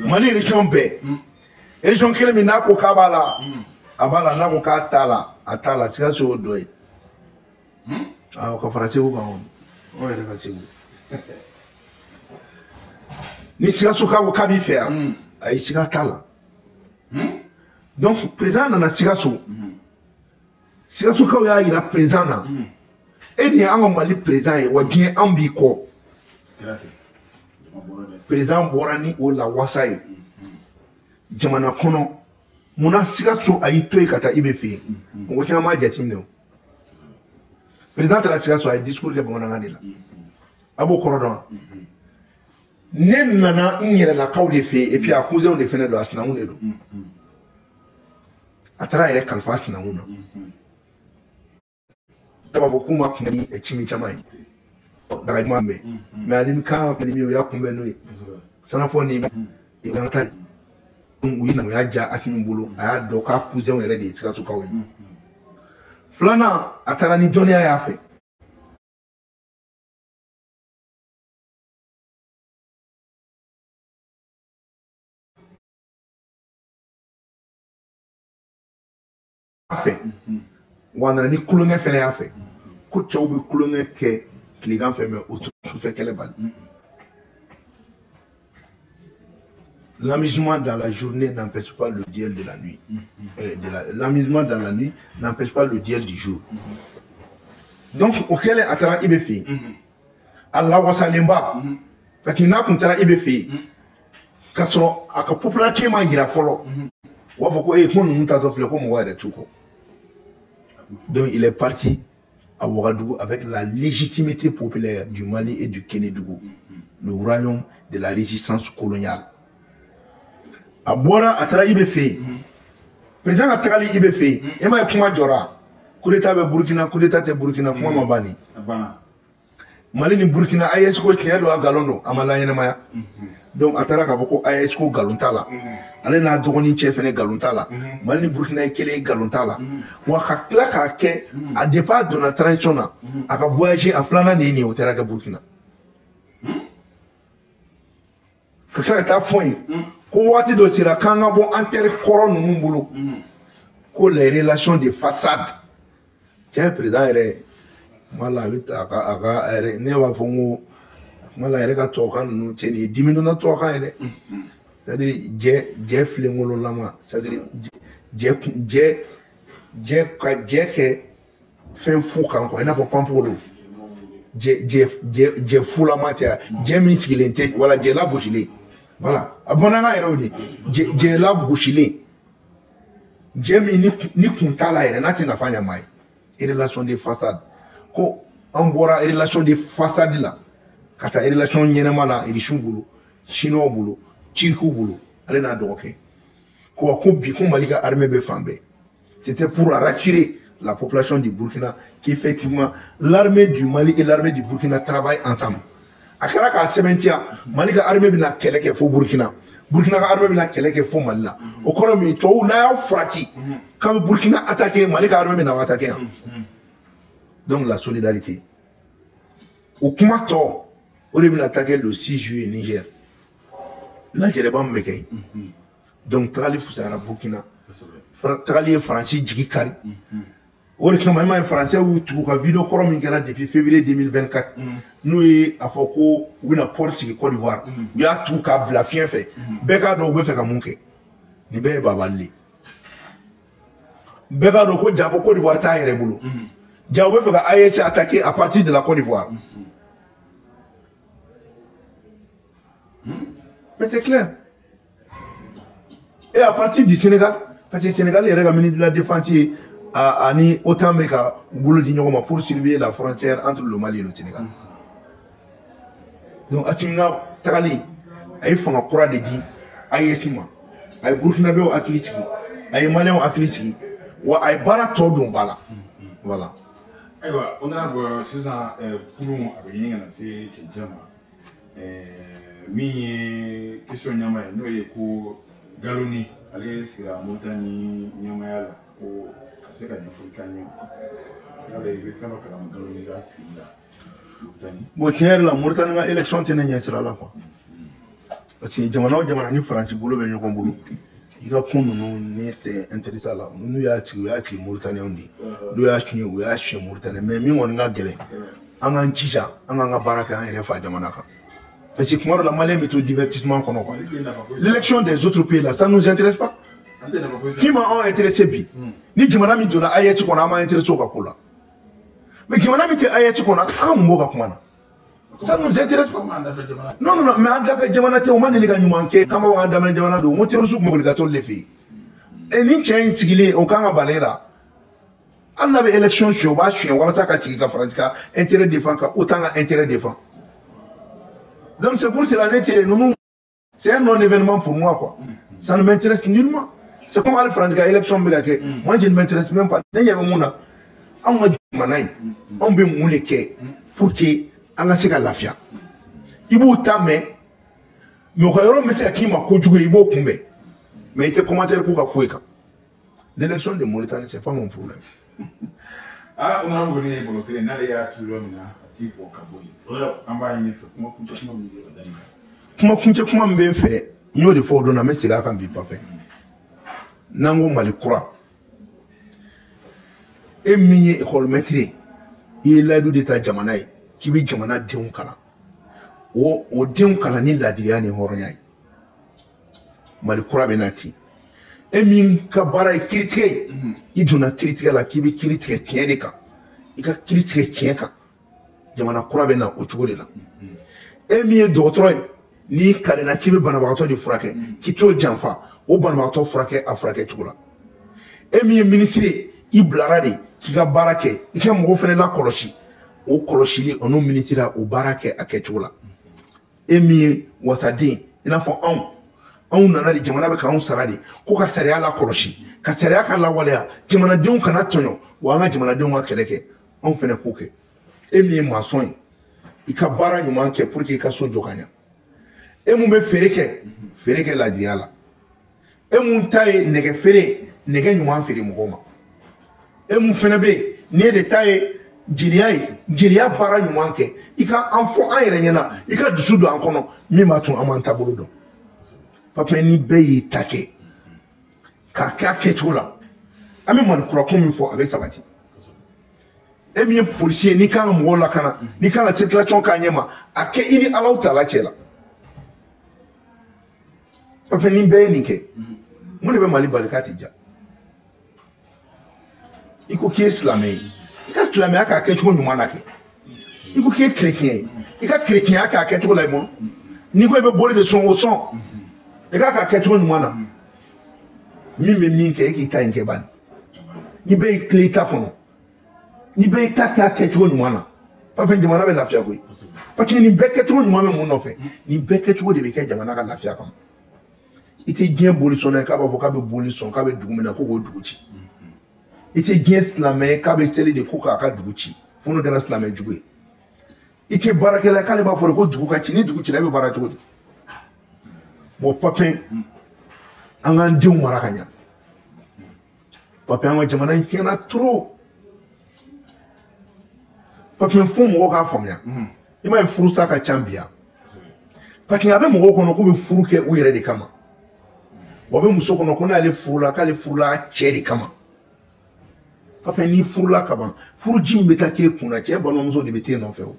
Mali région bɛɛ, région kelen min n'a ko k'a b'a la, a b'a la, n'a ko k'a t'a la, a t'a la. Sikaso y'o dɔ ye. Awɔ, ka fara Segu kan kɔni, anw yɛrɛ ka Segu. Ni Sikaso k'a ko k'a b'i fɛ yan, ayi, siga t'a la. Donc président nana Sikaso. Sikasokaw y'a yira président na, e de ye an ka Mali président ye, wa diɲɛ an b'i kɔ. Président bɔra ni o lawasa ye jamana kɔnɔ. Munna Sikaso a y'i to yen ka taa IB fɛ yen? Mɔgɔ caman m'a jateminɛ o. Président taara Sikaso, a ye discours kɛ bamanankan de la. A b'o kɔrɔ dɔn wa? Ne nana n yɛrɛlakaw de fɛ yen, et puis a cousin de fɛnɛ don, a sinankun de don. A taara a yɛrɛ kalifa a sinankun na. A b'a fɔ k'u ma kunbɛn ni cimi caman ye. Daga ɲuman bɛ. Mais ani kan ka ni min ye, o y'a kunbɛn n'o ye. Sanafɔ ni i ta u ye u y'a diya Assimi bolo, a y'a dɔn k'a cousin yɛrɛ de ye Sikasokaw ye. Filanan, a taara ni dɔnniya y'a fɛ. Wa a nana ni kulonkɛ fɛnɛ y'a fɛ. Ko cɛw bɛ kulonkɛ kɛ tilegan fɛ, mɛ o tɛ sufɛ kɛlɛ bali. L'amusement dans la journée n'empêche pas le duel de la nuit. L'amusement dans la nuit n'empêche pas le duel du jour. Donc, o kɛlen a taara IB fɛ yen. A lawasalenba. Parce que n'a kun taara IB fɛ yen, k'a sɔrɔ a ka popularité ma yira fɔlɔ, u b'a fɔ ko ee, ko ninnu taatɔ filɛ, ko mɔgɔ yɛrɛ t'u kɔ. Donc il est parti à Ouagadougou avec la légitimité populaire du Mali et du Kénédougou, le royaume de la résistance coloniale. A bɔra, a taara IB fɛ yen. Président ka tagali IB fɛ yen, e m'a ye kuma jɔra. Coup d'état bɛ Burukina, coup d'état tɛ Burukina, kuma ma ban nin. Mali ni Burukina, AES ko tiɲɛ don a nkalon don, a ma laɲɛnamaya. Donc a taara k'a fɔ ko AES ko nkalon t'a la. Ale n'a dɔgɔnin cɛ fɛnɛ nkalon t'a la. Mali ni Burukina ye kelen ye, nkalon t'a la. Wa ka tila k'a kɛ, a depuis a donna transition na, a ka voyage a filanan de ye nin ye, o taara kɛ Burukina. Ka tila ka taa fɔ yen ko waati dɔ sera k'an ka bɔ an teri kɔrɔ ninnu bolo, ko les relations de façade. Cɛ président yɛrɛ kuma la, a bɛ a ka yɛrɛ, ne b'a fɔ n ko kuma la a yɛrɛ ka tubabukan ninnu, cɛ nin ye dimi donna tubabukan ye dɛ. C'est à dire jɛ filenkolonlama, c'est à dire jɛ jɛ ka jɛ kɛ fɛn fu kan quoi, i n'a fɔ panpolo jɛ jɛ jɛ jɛ fulama tɛ, jɛ min sigilen tɛ, wala jɛ lagosilen. Voilà, a bamanankan yɛrɛ y'o de ye, jɛ lagosilen, jɛ min ni kun t'a la yɛrɛ, n'a tɛ nafa ɲɛ maa ye. Relation de façade, ko an bɔra relation de façade la ka taa relation ɲɛnama la, Irisiw bolo, Chinois bolo, Turkiw bolo, ale n'a dɔgɔkɛ. Ko wa ko bi ko Mali ka armée bɛ fan bɛɛ. C'était pour rassurer la population du Burkina qu'effectivement l'armée du Mali et l'armée du Burkina travaillent ensemble. A kɛra k'a sɛbɛntiya, Mali ka armée bɛna kɛlɛ kɛ fo Burkina, Burkina ka armée bɛna kɛlɛ kɛ fo Mali la. O kɔrɔ min ye, tubabuw n'a y'aw farati k'a bɛ Burkina attaquer, Mali ka armée bɛna aw attaquer yan. Donc la solidarité. O kuma tɔ, o de bɛna attaquer le 6 juillet Niger. Lajɛrɛba min bɛ kɛ yen. Donc tagali fisayara Burkina. Tagali ye Faransi jigi kari. O de kama i m'a ye Faransɛw y'u tugu ka vidéo kɔrɔ min kɛra depuis février 2024 n'o ye a fɔ ko u bɛna port sigi Côte d'Ivoire, u y'a tugu k'a bila fiɲɛ fɛ, bɛɛ k'a dɔn u bɛ fɛ ka mun kɛ. Nin bɛɛ ye babali de ye. Bɛɛ k'a dɔn ko ja ko Côte d'Ivoire t'a yɛrɛ bolo. Ja u bɛ fɛ ka AES attaquer à partir de la Côte d'Ivoire. Mais c'est clair. Et à partir du Sénégal, parce que Sénégal yɛrɛ ka ministre de la Défense ye ani OTAN bɛ ka u bolo di ɲɔgɔn ma pour surveiller la frontière entre le Mali et le Sénégal. Donc Assimi ka tagali a ye fanga kura de di AES ma, a ye Burkinabɛw hakili sigi, a ye Maliyɛnw hakili sigi, wa a ye baara tɔ don ba la. Voilà. Ayiwa, honorable, sisan kurun a bɛ ɲini ka na se cɛncɛn ma. Min ye question ɲɛma ye, n'o ye ko Galoni ale sigira Moritani ɲɛmaaya la, ko ka se ka ɲɛfɔli k'an ye. Yala i bɛ fɛn dɔ kalama Galoni ka sigi la Moritani? Bon, tiɲɛ yɛrɛ la, Moritani ka élection tɛ ne ɲɛ sira la quoi. Parce que jamana o jamana ni Faransi bolo bɛ ɲɔgɔn bolo, i ka ko ninnu ne tɛ intéressé a la. N'u y'a sigi, u y'a sigi Moritaniyɛnw de ye. N'u y'a suɲɛ, u y'a suɲɛ Moritani. Mais min kɔni ka gɛlɛn, an k'an jija, an k'an ka baara kɛ an yɛrɛ fa jamana kan. Parce que kuma dɔ la, Malien bɛ to divertissement kɔnɔ quoi. L'élection des autres pays là, ça nous intéresse pas. Fi ma anw intéressé bi. Ni jamana min donna AES kɔnɔ, an m'an intéressé o ka ko la. Mais jamana min tɛ AES kɔnɔ, an ka mun b'o ka kuma na? Ça nous intéresse pas. Non, non, non, mais an dafɛ jamana tɛ, o ma deli ka ɲuman kɛ. K'an b'a fɔ k'an daminɛ jamana don, n ko terroriste tun bɛ boli ka t'olu de fɛ yen. E ni cɛ in sigilen, o kan ka bali la. Hali n'a bɛ élection suɲɛ, o b'a suɲɛ walasa ka sigi ka Faransi ka intérêt défend, ka OTAN ka intérêt défend. Donc c'est pour cela que nous, c'est un non-événement pour moi quoi. Ça ne m'intéresse nullement. C'est comme hali Faransi ka élection bɛ ka kɛ, moi je ne m'intéresse même pas. Ne ɲɛ bɛ mun na, anw ka jamana in, anw bɛ mun de kɛ pour que an ka se ka lafiya. I b'o ta mɛn, mais o ka yɔrɔ min bɛ se ka k'i ma kojugu ye, i b'o kunbɛn. Mais i tɛ commentaire k'u ka foyi kan. L'élection de Mauritanie, c'est pas mon problème. Ah, honorable kɔni ye bɔrɔ kelen n'ale y'a turu yɔrɔ min na, a t'i bɔ ka bɔ yen. An b'a ɲini fɛ, kuma kuncɛ kuma min bɛ ka da nin kan. Kuma kuncɛ kuma min bɛ n fɛ, n y'o de fɔ o don na, n bɛ segin a kan bi Papin. N'an ko Mali kura, e min ye école maître ye, i ye layidu de ta jamana ye k'i bɛ jamana denw kalan. O denw kalan ni laadiriya ni hɔrɔnya ye. Mali kura bɛ na ten. E min ka baara ye kiiritigɛ ye, i donna kiiritigɛ la k'i bɛ kiiri tigɛ tiɲɛ de kan, i ka kiiri tigɛ tiɲɛ kan. Jamana kura bɛ na o cogo de la. E min ye dɔgɔtɔrɔ ye, n'i kalenna k'i bɛ banabagatɔ de furakɛ, k'i t'o janfa, o banabagatɔ furakɛ a furakɛ cogo la. E min ye minisiri ye, i bilara de k'i ka baara kɛ, i ka mɔgɔw fana lakɔlɔsi, o kɔlɔsili o n'o minisiriya o baara kɛ a kɛcogo la. E min ye wasaden, i n'a fɔ anw nana de, jamana bɛ k'anw sara de ko ka sariya lakɔlɔsi, ka sariya ka lawaleya, jamanadenw kana tɔɲɔ, wa an ka jamanadenw ka kɛlɛ kɛ, anw fana k'o kɛ. E min ye maçon ye, i ka baara ɲuman kɛ pour que i ka so jɔ ka ɲa. E mun bɛ feere kɛ, feere kɛ laadiriya la. E mun ta ye nɛgɛ feere, nɛgɛ ɲuman feere mɔgɔw ma. E mun fana bɛ yen, n'e de ta ye jeliya ye, jeliya baara ɲuman kɛ, i ka an fɔ an yɛrɛ ɲɛna, i ka dusu don an kɔnɔ, min b'a to an b'an taabolo dɔn. Papin, ni bɛɛ y'i ta kɛ k'a kɛ a kɛcogo la, an bɛ Mali kura ko min fɔ, a bɛ sabati. E min ye policier ye, n'i kan ka mɔgɔw lakana, n'i kan ka circulation k'a ɲɛ ma, a kɛ i ni Alahu taala cɛ la. Papin, ni bɛɛ ye nin kɛ, mun de bɛ Mali bali k'a tɛ ja? I ko k'i ye silamɛ ye, i ka silamɛya k'a kɛcogo ɲuman na kɛ. I ko k'i ye chrétien ye, i ka chrétienya k'a kɛcogo la i bolo. N'i ko i bɛ boli de sɔn, o sɔn, i k'a kɛcogo ɲuman na. Min bɛ min kɛ, e k'i ta in kɛ bani. Ni bɛɛ y'i tilen i ta kɔnɔ, ni bɛɛ y'i ta kɛ a kɛcogo ɲuman na, Papin, jamana bɛ lafiya koyi. Parce que nin bɛɛ kɛcogo ɲuman bɛ mun nɔfɛ? Nin bɛɛ kɛcogo de bɛ kɛ jamana ka lafiya kama. I tɛ diɲɛ boli sɔn n'a ye k'a b'a fɔ k'a bɛ boli sɔn k'a bɛ dugu min na ko k'o dugu ci. I tɛ diɲɛ silamɛ ye k'a bɛ seli de ko k'a ka dugu ci, fo n'o kɛra silamɛ jugu ye. I tɛ baarakɛla ye k'ale b'a fɔ de ko dugu ka ci, ni dugu cira e bɛ baara cogo di? Bon Papin, an k'an denw mara ka ɲa. Papin, an ka jamana in tiɲɛna trop. Papin, fo mɔgɔw k'a faamuya. I m'a ye furusa ka ca bi yan. Parce que a bɛ mɔgɔw kɔnɔ k'u bɛ furu kɛ u yɛrɛ de kama. Wa bɛ muso kɔnɔ ko n'ale furula k'ale furula cɛ de kama. Papa n'i furula kaban furuji min bɛ taa k'e kunna cɛ balimamuso de bɛ t'e nɔfɛ o.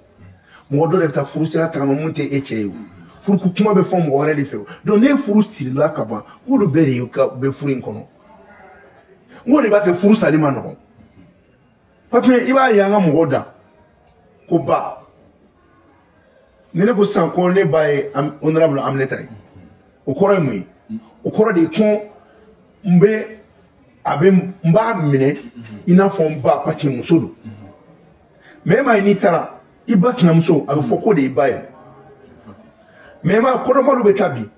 Mɔgɔ dɔ de bɛ taa furu sira tagama mun tɛ e cɛ ye o. Furuko kuma bɛ fɔ mɔgɔ wɛrɛ de fɛ o. Donc n'e furu sirila kaban k'olu bɛɛ de bɛ furu in kɔnɔ. N k'o de b'a kɛ furu sali ma nɔgɔn. Papa i b'a ye an ka mɔgɔw da ko ba. Ni ne ko sisan ko ne ba ye honorable Aminata ye, o kɔrɔ ye mun ye? O kɔrɔ de ye ko n bɛ a bɛ n b'a minɛ i n'a fɔ n ba parce que muso don. Mais e m'a ye n'i taara i ba sinamuso a bɛ fɔ ko de y'i ba ye. Mais e m'a ye kɔnɔbaliw bɛ taa bi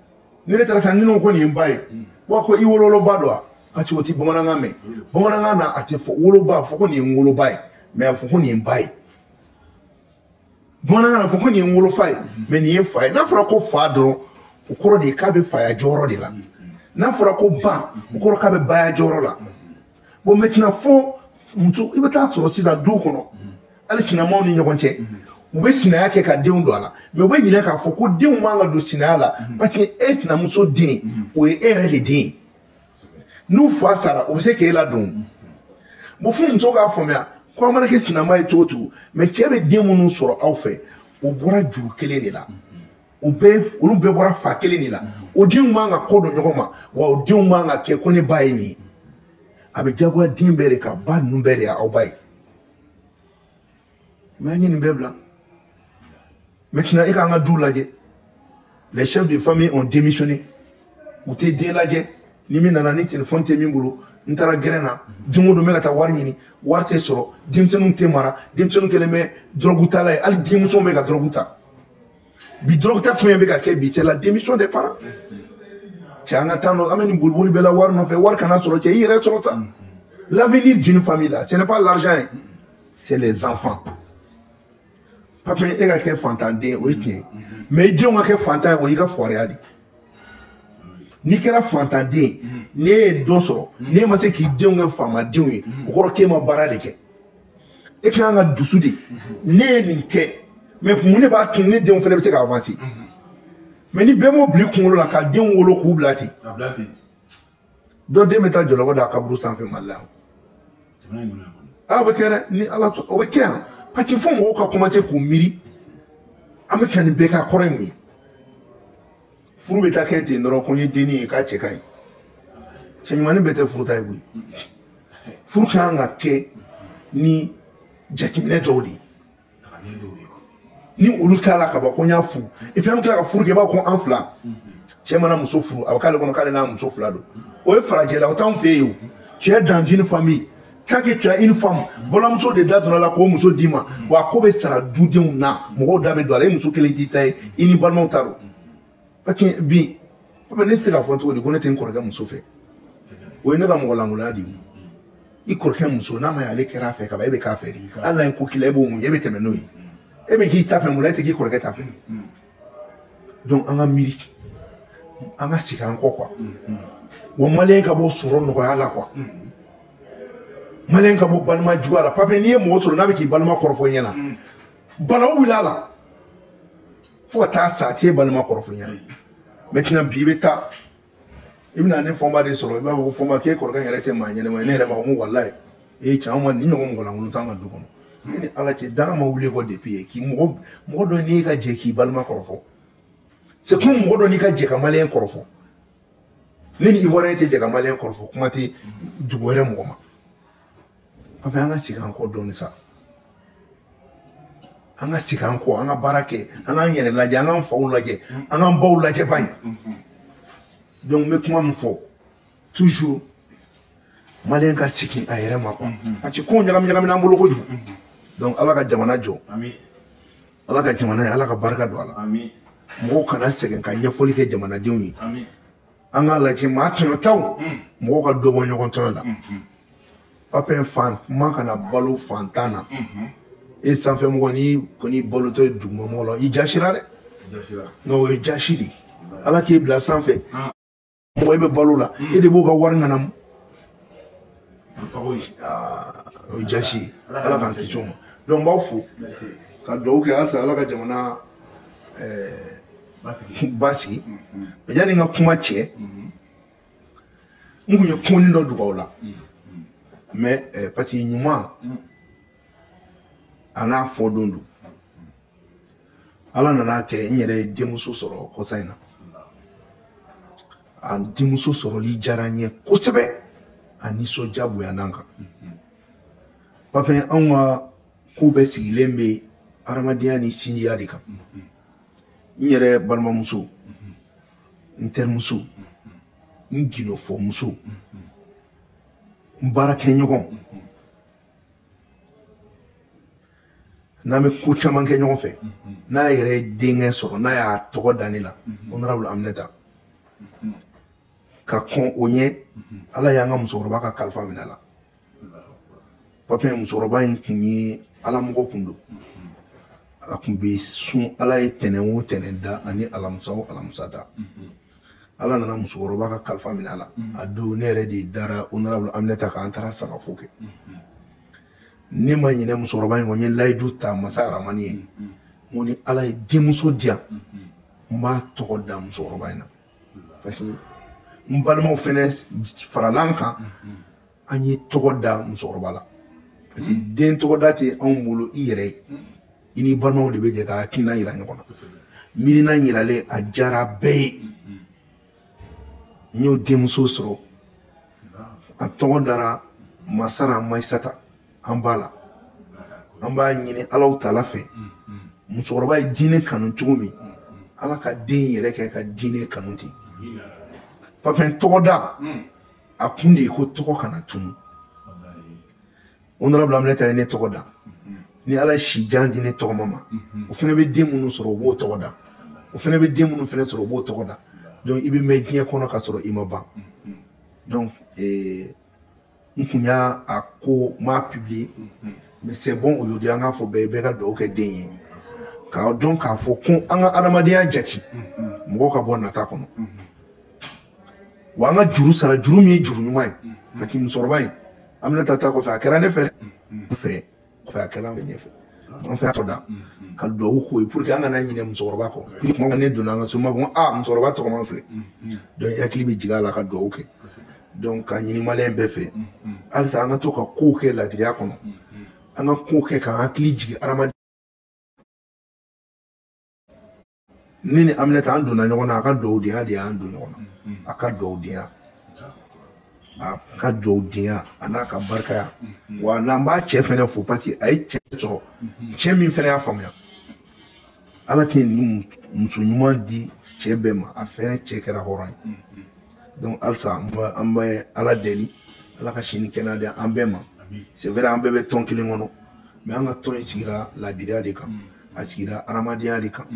ni ne taara sisan ni ne ko nin ye n ba ye, wa ko i wololoba don wa? Parce que o tɛ bamanankan mɛn. Bamanankan na a tɛ fɔ woloba, a fɔ ko nin ye n woloba ye, mais a fɔ ko nin ye n ba ye. Bamanankan na fɔ ko nin ye n wolofa ye, mais nin ye fa ye. N'a fɔra ko fa dɔrɔn, o kɔrɔ de ye k'a bɛ faya jɔyɔrɔ de la. N'a fɔra ko ba, o kɔrɔ k'a bɛ baya jɔyɔrɔ la. Bon maintenant fo muso i bɛ taa sɔrɔ sisan du kɔnɔ hali sinamaw ni ɲɔgɔn cɛ, u bɛ sinaya kɛ ka denw don a la, mais u bɛ ɲinɛ k'a fɔ ko denw man ka don sinaya la parce que e sinamuso den o ye e yɛrɛ de den ye. N'u fa sara o bɛ se k'e ladon. Bon fo muso k'a faamuya ko an mana kɛ sinama ye cogo o cogo, mais cɛ bɛ den minnu sɔrɔ aw fɛ o bɔra juru kelen de la. O bɛɛ olu bɛɛ bɔra fa kelen de la. O denw man ka kɔ don ɲɔgɔn ma, wa o denw man ka kɛ ko ne ba ye nin ye. A bɛ jagoya den bɛɛ de kan, ba ninnu bɛɛ de y'aw ba ye. Mais an ye nin bɛɛ bila. Maintenant e k'an ka du lajɛ. Les chefs de famille ont démissionné. U tɛ den lajɛ. Ni min nana ni téléphone tɛ min bolo, n taara gɛrɛn na, don o don n bɛ ka taa wari ɲini, wari tɛ sɔrɔ, denmisɛnninw tɛ mara, denmisɛnninw kɛlen bɛ drogue tala ye, hali denmusow bɛ ka drogue ta. Bi drogue ta fɛn bɛ ka kɛ bi, c'est la démission des parents. Cɛ an ka taa nɔ, an bɛ nin boliboli bɛɛ la wari nɔfɛ, wari kana sɔrɔ cɛ, i yɛrɛ sɔrɔ sa. L'avenir d'une famille là, ce n'est pas l'argent, c'est les enfants. Papa e ka kɛ fantanden o ye tiɲɛ ye, mais i denw ka kɛ fantan ye o y'i ka fɔriya de ye. N'i kɛra fantanden, n'e ye dɔ sɔrɔ, n'e ma se k'i denw kɛ faamadenw ye, o kɔrɔ k'e ma baara de kɛ. E ka kan ka dusu de, ne ye nin kɛ, mais mun de b'a to ne denw fana bɛ se ka avancer? Mais ni bɛɛ m'o bila i kunkolo la ka denw wolo k'u bila ten, dɔ den bɛ taa jɔlɔkɔ da a kaburu sanfɛ Mali la yan. A bɛ kɛ dɛ, ni Ala sɔn, o bɛ kɛ yan. Parce que fo mɔgɔw ka commencer k'u miiri, an bɛ ka nin bɛɛ kɛ a kɔrɔ ye mun ye? Furu bɛ taa kɛ ten dɔrɔn ko n ye dennin ye k'a cɛ ka ɲi. Cɛ ɲumannin bɛɛ tɛ furu ta ye koyi. Furu ka kan ka kɛ ni jateminɛ dɔw de ye. Ni olu t'a la ka ban ko n y'a furu, et puis an bɛ tila ka furu kɛ i b'a fɔ ko an fila. Cɛ mana muso furu a bɛ k'ale kɔnɔ k'ale n'a muso fila don. O ye farajɛ la, o t'anw fɛ yen o. Tu es dans une famille, tant que tu as une femme, balimamuso de da donna la k'o muso d'i ma, wa a ko bɛ sara dudenw na, mɔgɔw da bɛ don a la, e muso kelen t'i ta ye, i ni balimaw ta don. Parce que bi, ne tɛ se k'a fɔ cogo di ko ne tɛ n kɔrɔkɛ muso fɛ. O ye ne ka mɔgɔ lankolonya de ye. I kɔrɔkɛ muso n'a ma ɲɛ ale kɛra a fɛ kaban, e bɛ k'a fɛ de. Hali n'a ye ko k'i la, e b'o mun, e bɛ tɛmɛ n'o ye. E bɛ k'i ta fɛ mun na, e tɛ k'i kɔrɔkɛ ta fɛ. Donc an ka miiri, an ka segin an kɔ quoi. Wa maliyɛn ka bɔ sɔrɔ nɔgɔya la quoi. Maliyɛn ka bɔ balima juguya la. Pape n'i ye mɔgɔ sɔrɔ n'a bɛ k'i balima kɔrɔfɔ i ɲɛna, balawu wulila a la fo ka taa sa a t'e balima kɔrɔfɔ i ɲɛna. Maintenant bi i bɛ taa i bɛna ne fɔnba de sɔrɔ, i b'a fɔ ko fɔnba k'e kɔrɔkɛ yɛrɛ tɛ maa ɲɛnɛma ye, ne yɛrɛ b'a fɔ ko walayi ee cɛ anw ma nin ɲɔgɔn mɔgɔ lankolon t'an ka du kɔnɔ. Ne ni Ala cɛ danga ma wuli kɔ depuis ye k'i mɔgɔ mɔgɔ dɔ n'i ka jɛ k'i balima kɔrɔfɔ, c'est comme mɔgɔ dɔ n'i ka jɛ ka maliyɛn kɔrɔfɔ. Ne ni Ivoirien tɛ jɛ ka maliyɛn kɔrɔfɔ, kuma tɛ dugu wɛrɛ mɔgɔ ma. Papa an ka segin an kɔ dɔɔni sa, an ka segin an kɔ, an ka baara kɛ, an k'an yɛrɛ lajɛ, an k'an faw lajɛ, an k'an baw lajɛ ban ye. Donc n bɛ kuma min fɔ toujours, maliyɛn ka segin a yɛrɛ ma quoi, parce que kow ɲagami ɲagamina an bolo kojugu. Donc Ala ka jamana jɔ, Ala ka jamana ye, Ala ka barika don a la. Mɔgɔw kana sɛgɛn ka ɲɛfɔli kɛ jamanadenw ye. An k'a lajɛ maa tɔɲɔtaw, mɔgɔw ka dɔ bɔ ɲɔgɔn tɔɲɔ la. Papa fan man kana balo fantan na. E sanfɛ mɔgɔ n'i kɔni balotɔ ye dugumamɔgɔ la, i jasira dɛ. Nka o ye jasi de ye. Ala k'e bila sanfɛ. Mɔgɔ e bɛ balo la, e de b'o ka wari ŋanamu. O ye jasi ye. Ala k'an kisi o ma. Donc n b'aw fo ka dugawu kɛ halisa Ala ka jamana basigi. Mais yanni n ka kuma cɛ, N kun ye kɔnni dɔ dugawu la mais parce que ɲuman a n'a fɔ don don. Ala nana kɛ n yɛrɛ ye denmuso sɔrɔ kɔsa in na. A denmuso sɔrɔli diyara n ye kosɛbɛ, a nisɔndiya bonyana n kan. Pape, anw ka ko bɛɛ sigilen bɛ hadamadenya ni sinjiya de kan. N yɛrɛ balimamuso, n terimuso, n gindofɔmuso, n baarakɛɲɔgɔn, n'an bɛ ko caman kɛ ɲɔgɔn fɛ, n'a yɛrɛ ye denkɛ sɔrɔ, n'a y'a tɔgɔ da ne la, honorable Aminata, ka kɔn o ɲɛ, Ala y'an ka musokɔrɔba ka kalifa minɛ a la. Pape, musokɔrɔba in kun ye alamɔgɔ kun don. A kun bɛ sun Ala ye tɛnɛn o tɛnɛn da ani alamisa o alamisa da. Ala nana musokɔrɔba ka kalifa minɛ a la. A don ne yɛrɛ de dara honorable Aminata kan, an taara sagafo kɛ. Ne ma ɲinɛ musokɔrɔba in kɔ, n ye layidu ta masa Aramani ye. N ko ni Ala ye denmuso di yan, n b'a tɔgɔ da musokɔrɔba in na. Parce que n balimaw fɛnɛ farala an kan, an ye tɔgɔ da musokɔrɔba la. Parce que den tɔgɔ da tɛ anw bolo i yɛrɛ ye. I ni balimaw de bɛ jɛ ka hakilina yira ɲɔgɔn na. Miirina yiralen a diyara bɛɛ ye. N y'o denmuso sɔrɔ, a tɔgɔ dara Masara Maïsata. An b'a la, an b'a ɲini Alaw tala fɛ, musokɔrɔba ye diinɛ kanu cogo min, Ala ka den yɛrɛ kɛ ka diinɛ kanu ten. Pape, tɔgɔ da a kun de ye ko tɔgɔ kana tunu. Honorable Aminata ye ne tɔgɔ da. Ni Ala ye si jan di ne tɔgɔma ma, o fana bɛ den minnu sɔrɔ, o b'o tɔgɔ da. O fana bɛ den minnu fana sɔrɔ, o b'o tɔgɔ da. Donc i bɛ mɛn diɲɛ kɔnɔ ka sɔrɔ i ma ban. Donc n kun y'a a ko m'a publier, mais c'est bon aujourd'hui an k'a fɔ bɛɛ ye, bɛɛ ka dugawu kɛ den ye, k'a dɔn k'a fɔ ko an ka adamadenya jate mɔgɔw ka bɔ nata kɔnɔ, wa an ka juru sara, juru min ye juru ɲuman ye. Parce que musokɔrɔba in Aminata ta kɔfɛ, a kɛra ne fɛ kɔfɛ, a kɛra ɲɛfɛ, an fɛ tɔ da ka dugawu k'o ye pour que an kana ɲinɛ musokɔrɔba kɔ. Kuma ne donna an ka so, n b'a fɔ aa musokɔrɔba tɔgɔma filɛ, donc i hakili bɛ jigin a la ka dugawu kɛ. Donc ka ɲini maliyɛn bɛɛ fɛ, halisa an ka to ka kow kɛ ladiriya kɔnɔ, an ka kow kɛ k'an hakili jigin hadamaden. Ne ni Aminata an donna ɲɔgɔn na, a ka dugawudenya de y'an don ɲɔgɔn na. A ka dugawudenya, a ka dugawudenya a n'a ka barikaya. Wa n'an b'a cɛ fɛnɛ fo, parce que a ye cɛ sɔrɔ, cɛ min fɛnɛ y'a faamuya. Ala tɛ nin muso ɲuman di cɛ bɛɛ ma, a fɛnɛ cɛ kɛra hɔrɔn ye. Donc halisa an bɛ Ala deli, Ala ka sini kɛnɛya di an bɛɛ ma. C'est vrai, an bɛɛ bɛ tɔn kelen kɔnɔ, mais an ka tɔn in sigira laadiriya de kan, a sigira hadamadenya de kan.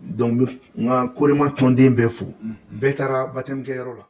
Donc n ka Korema tɔnden bɛɛ fo, bɛɛ taara baptême kɛyɔrɔ la.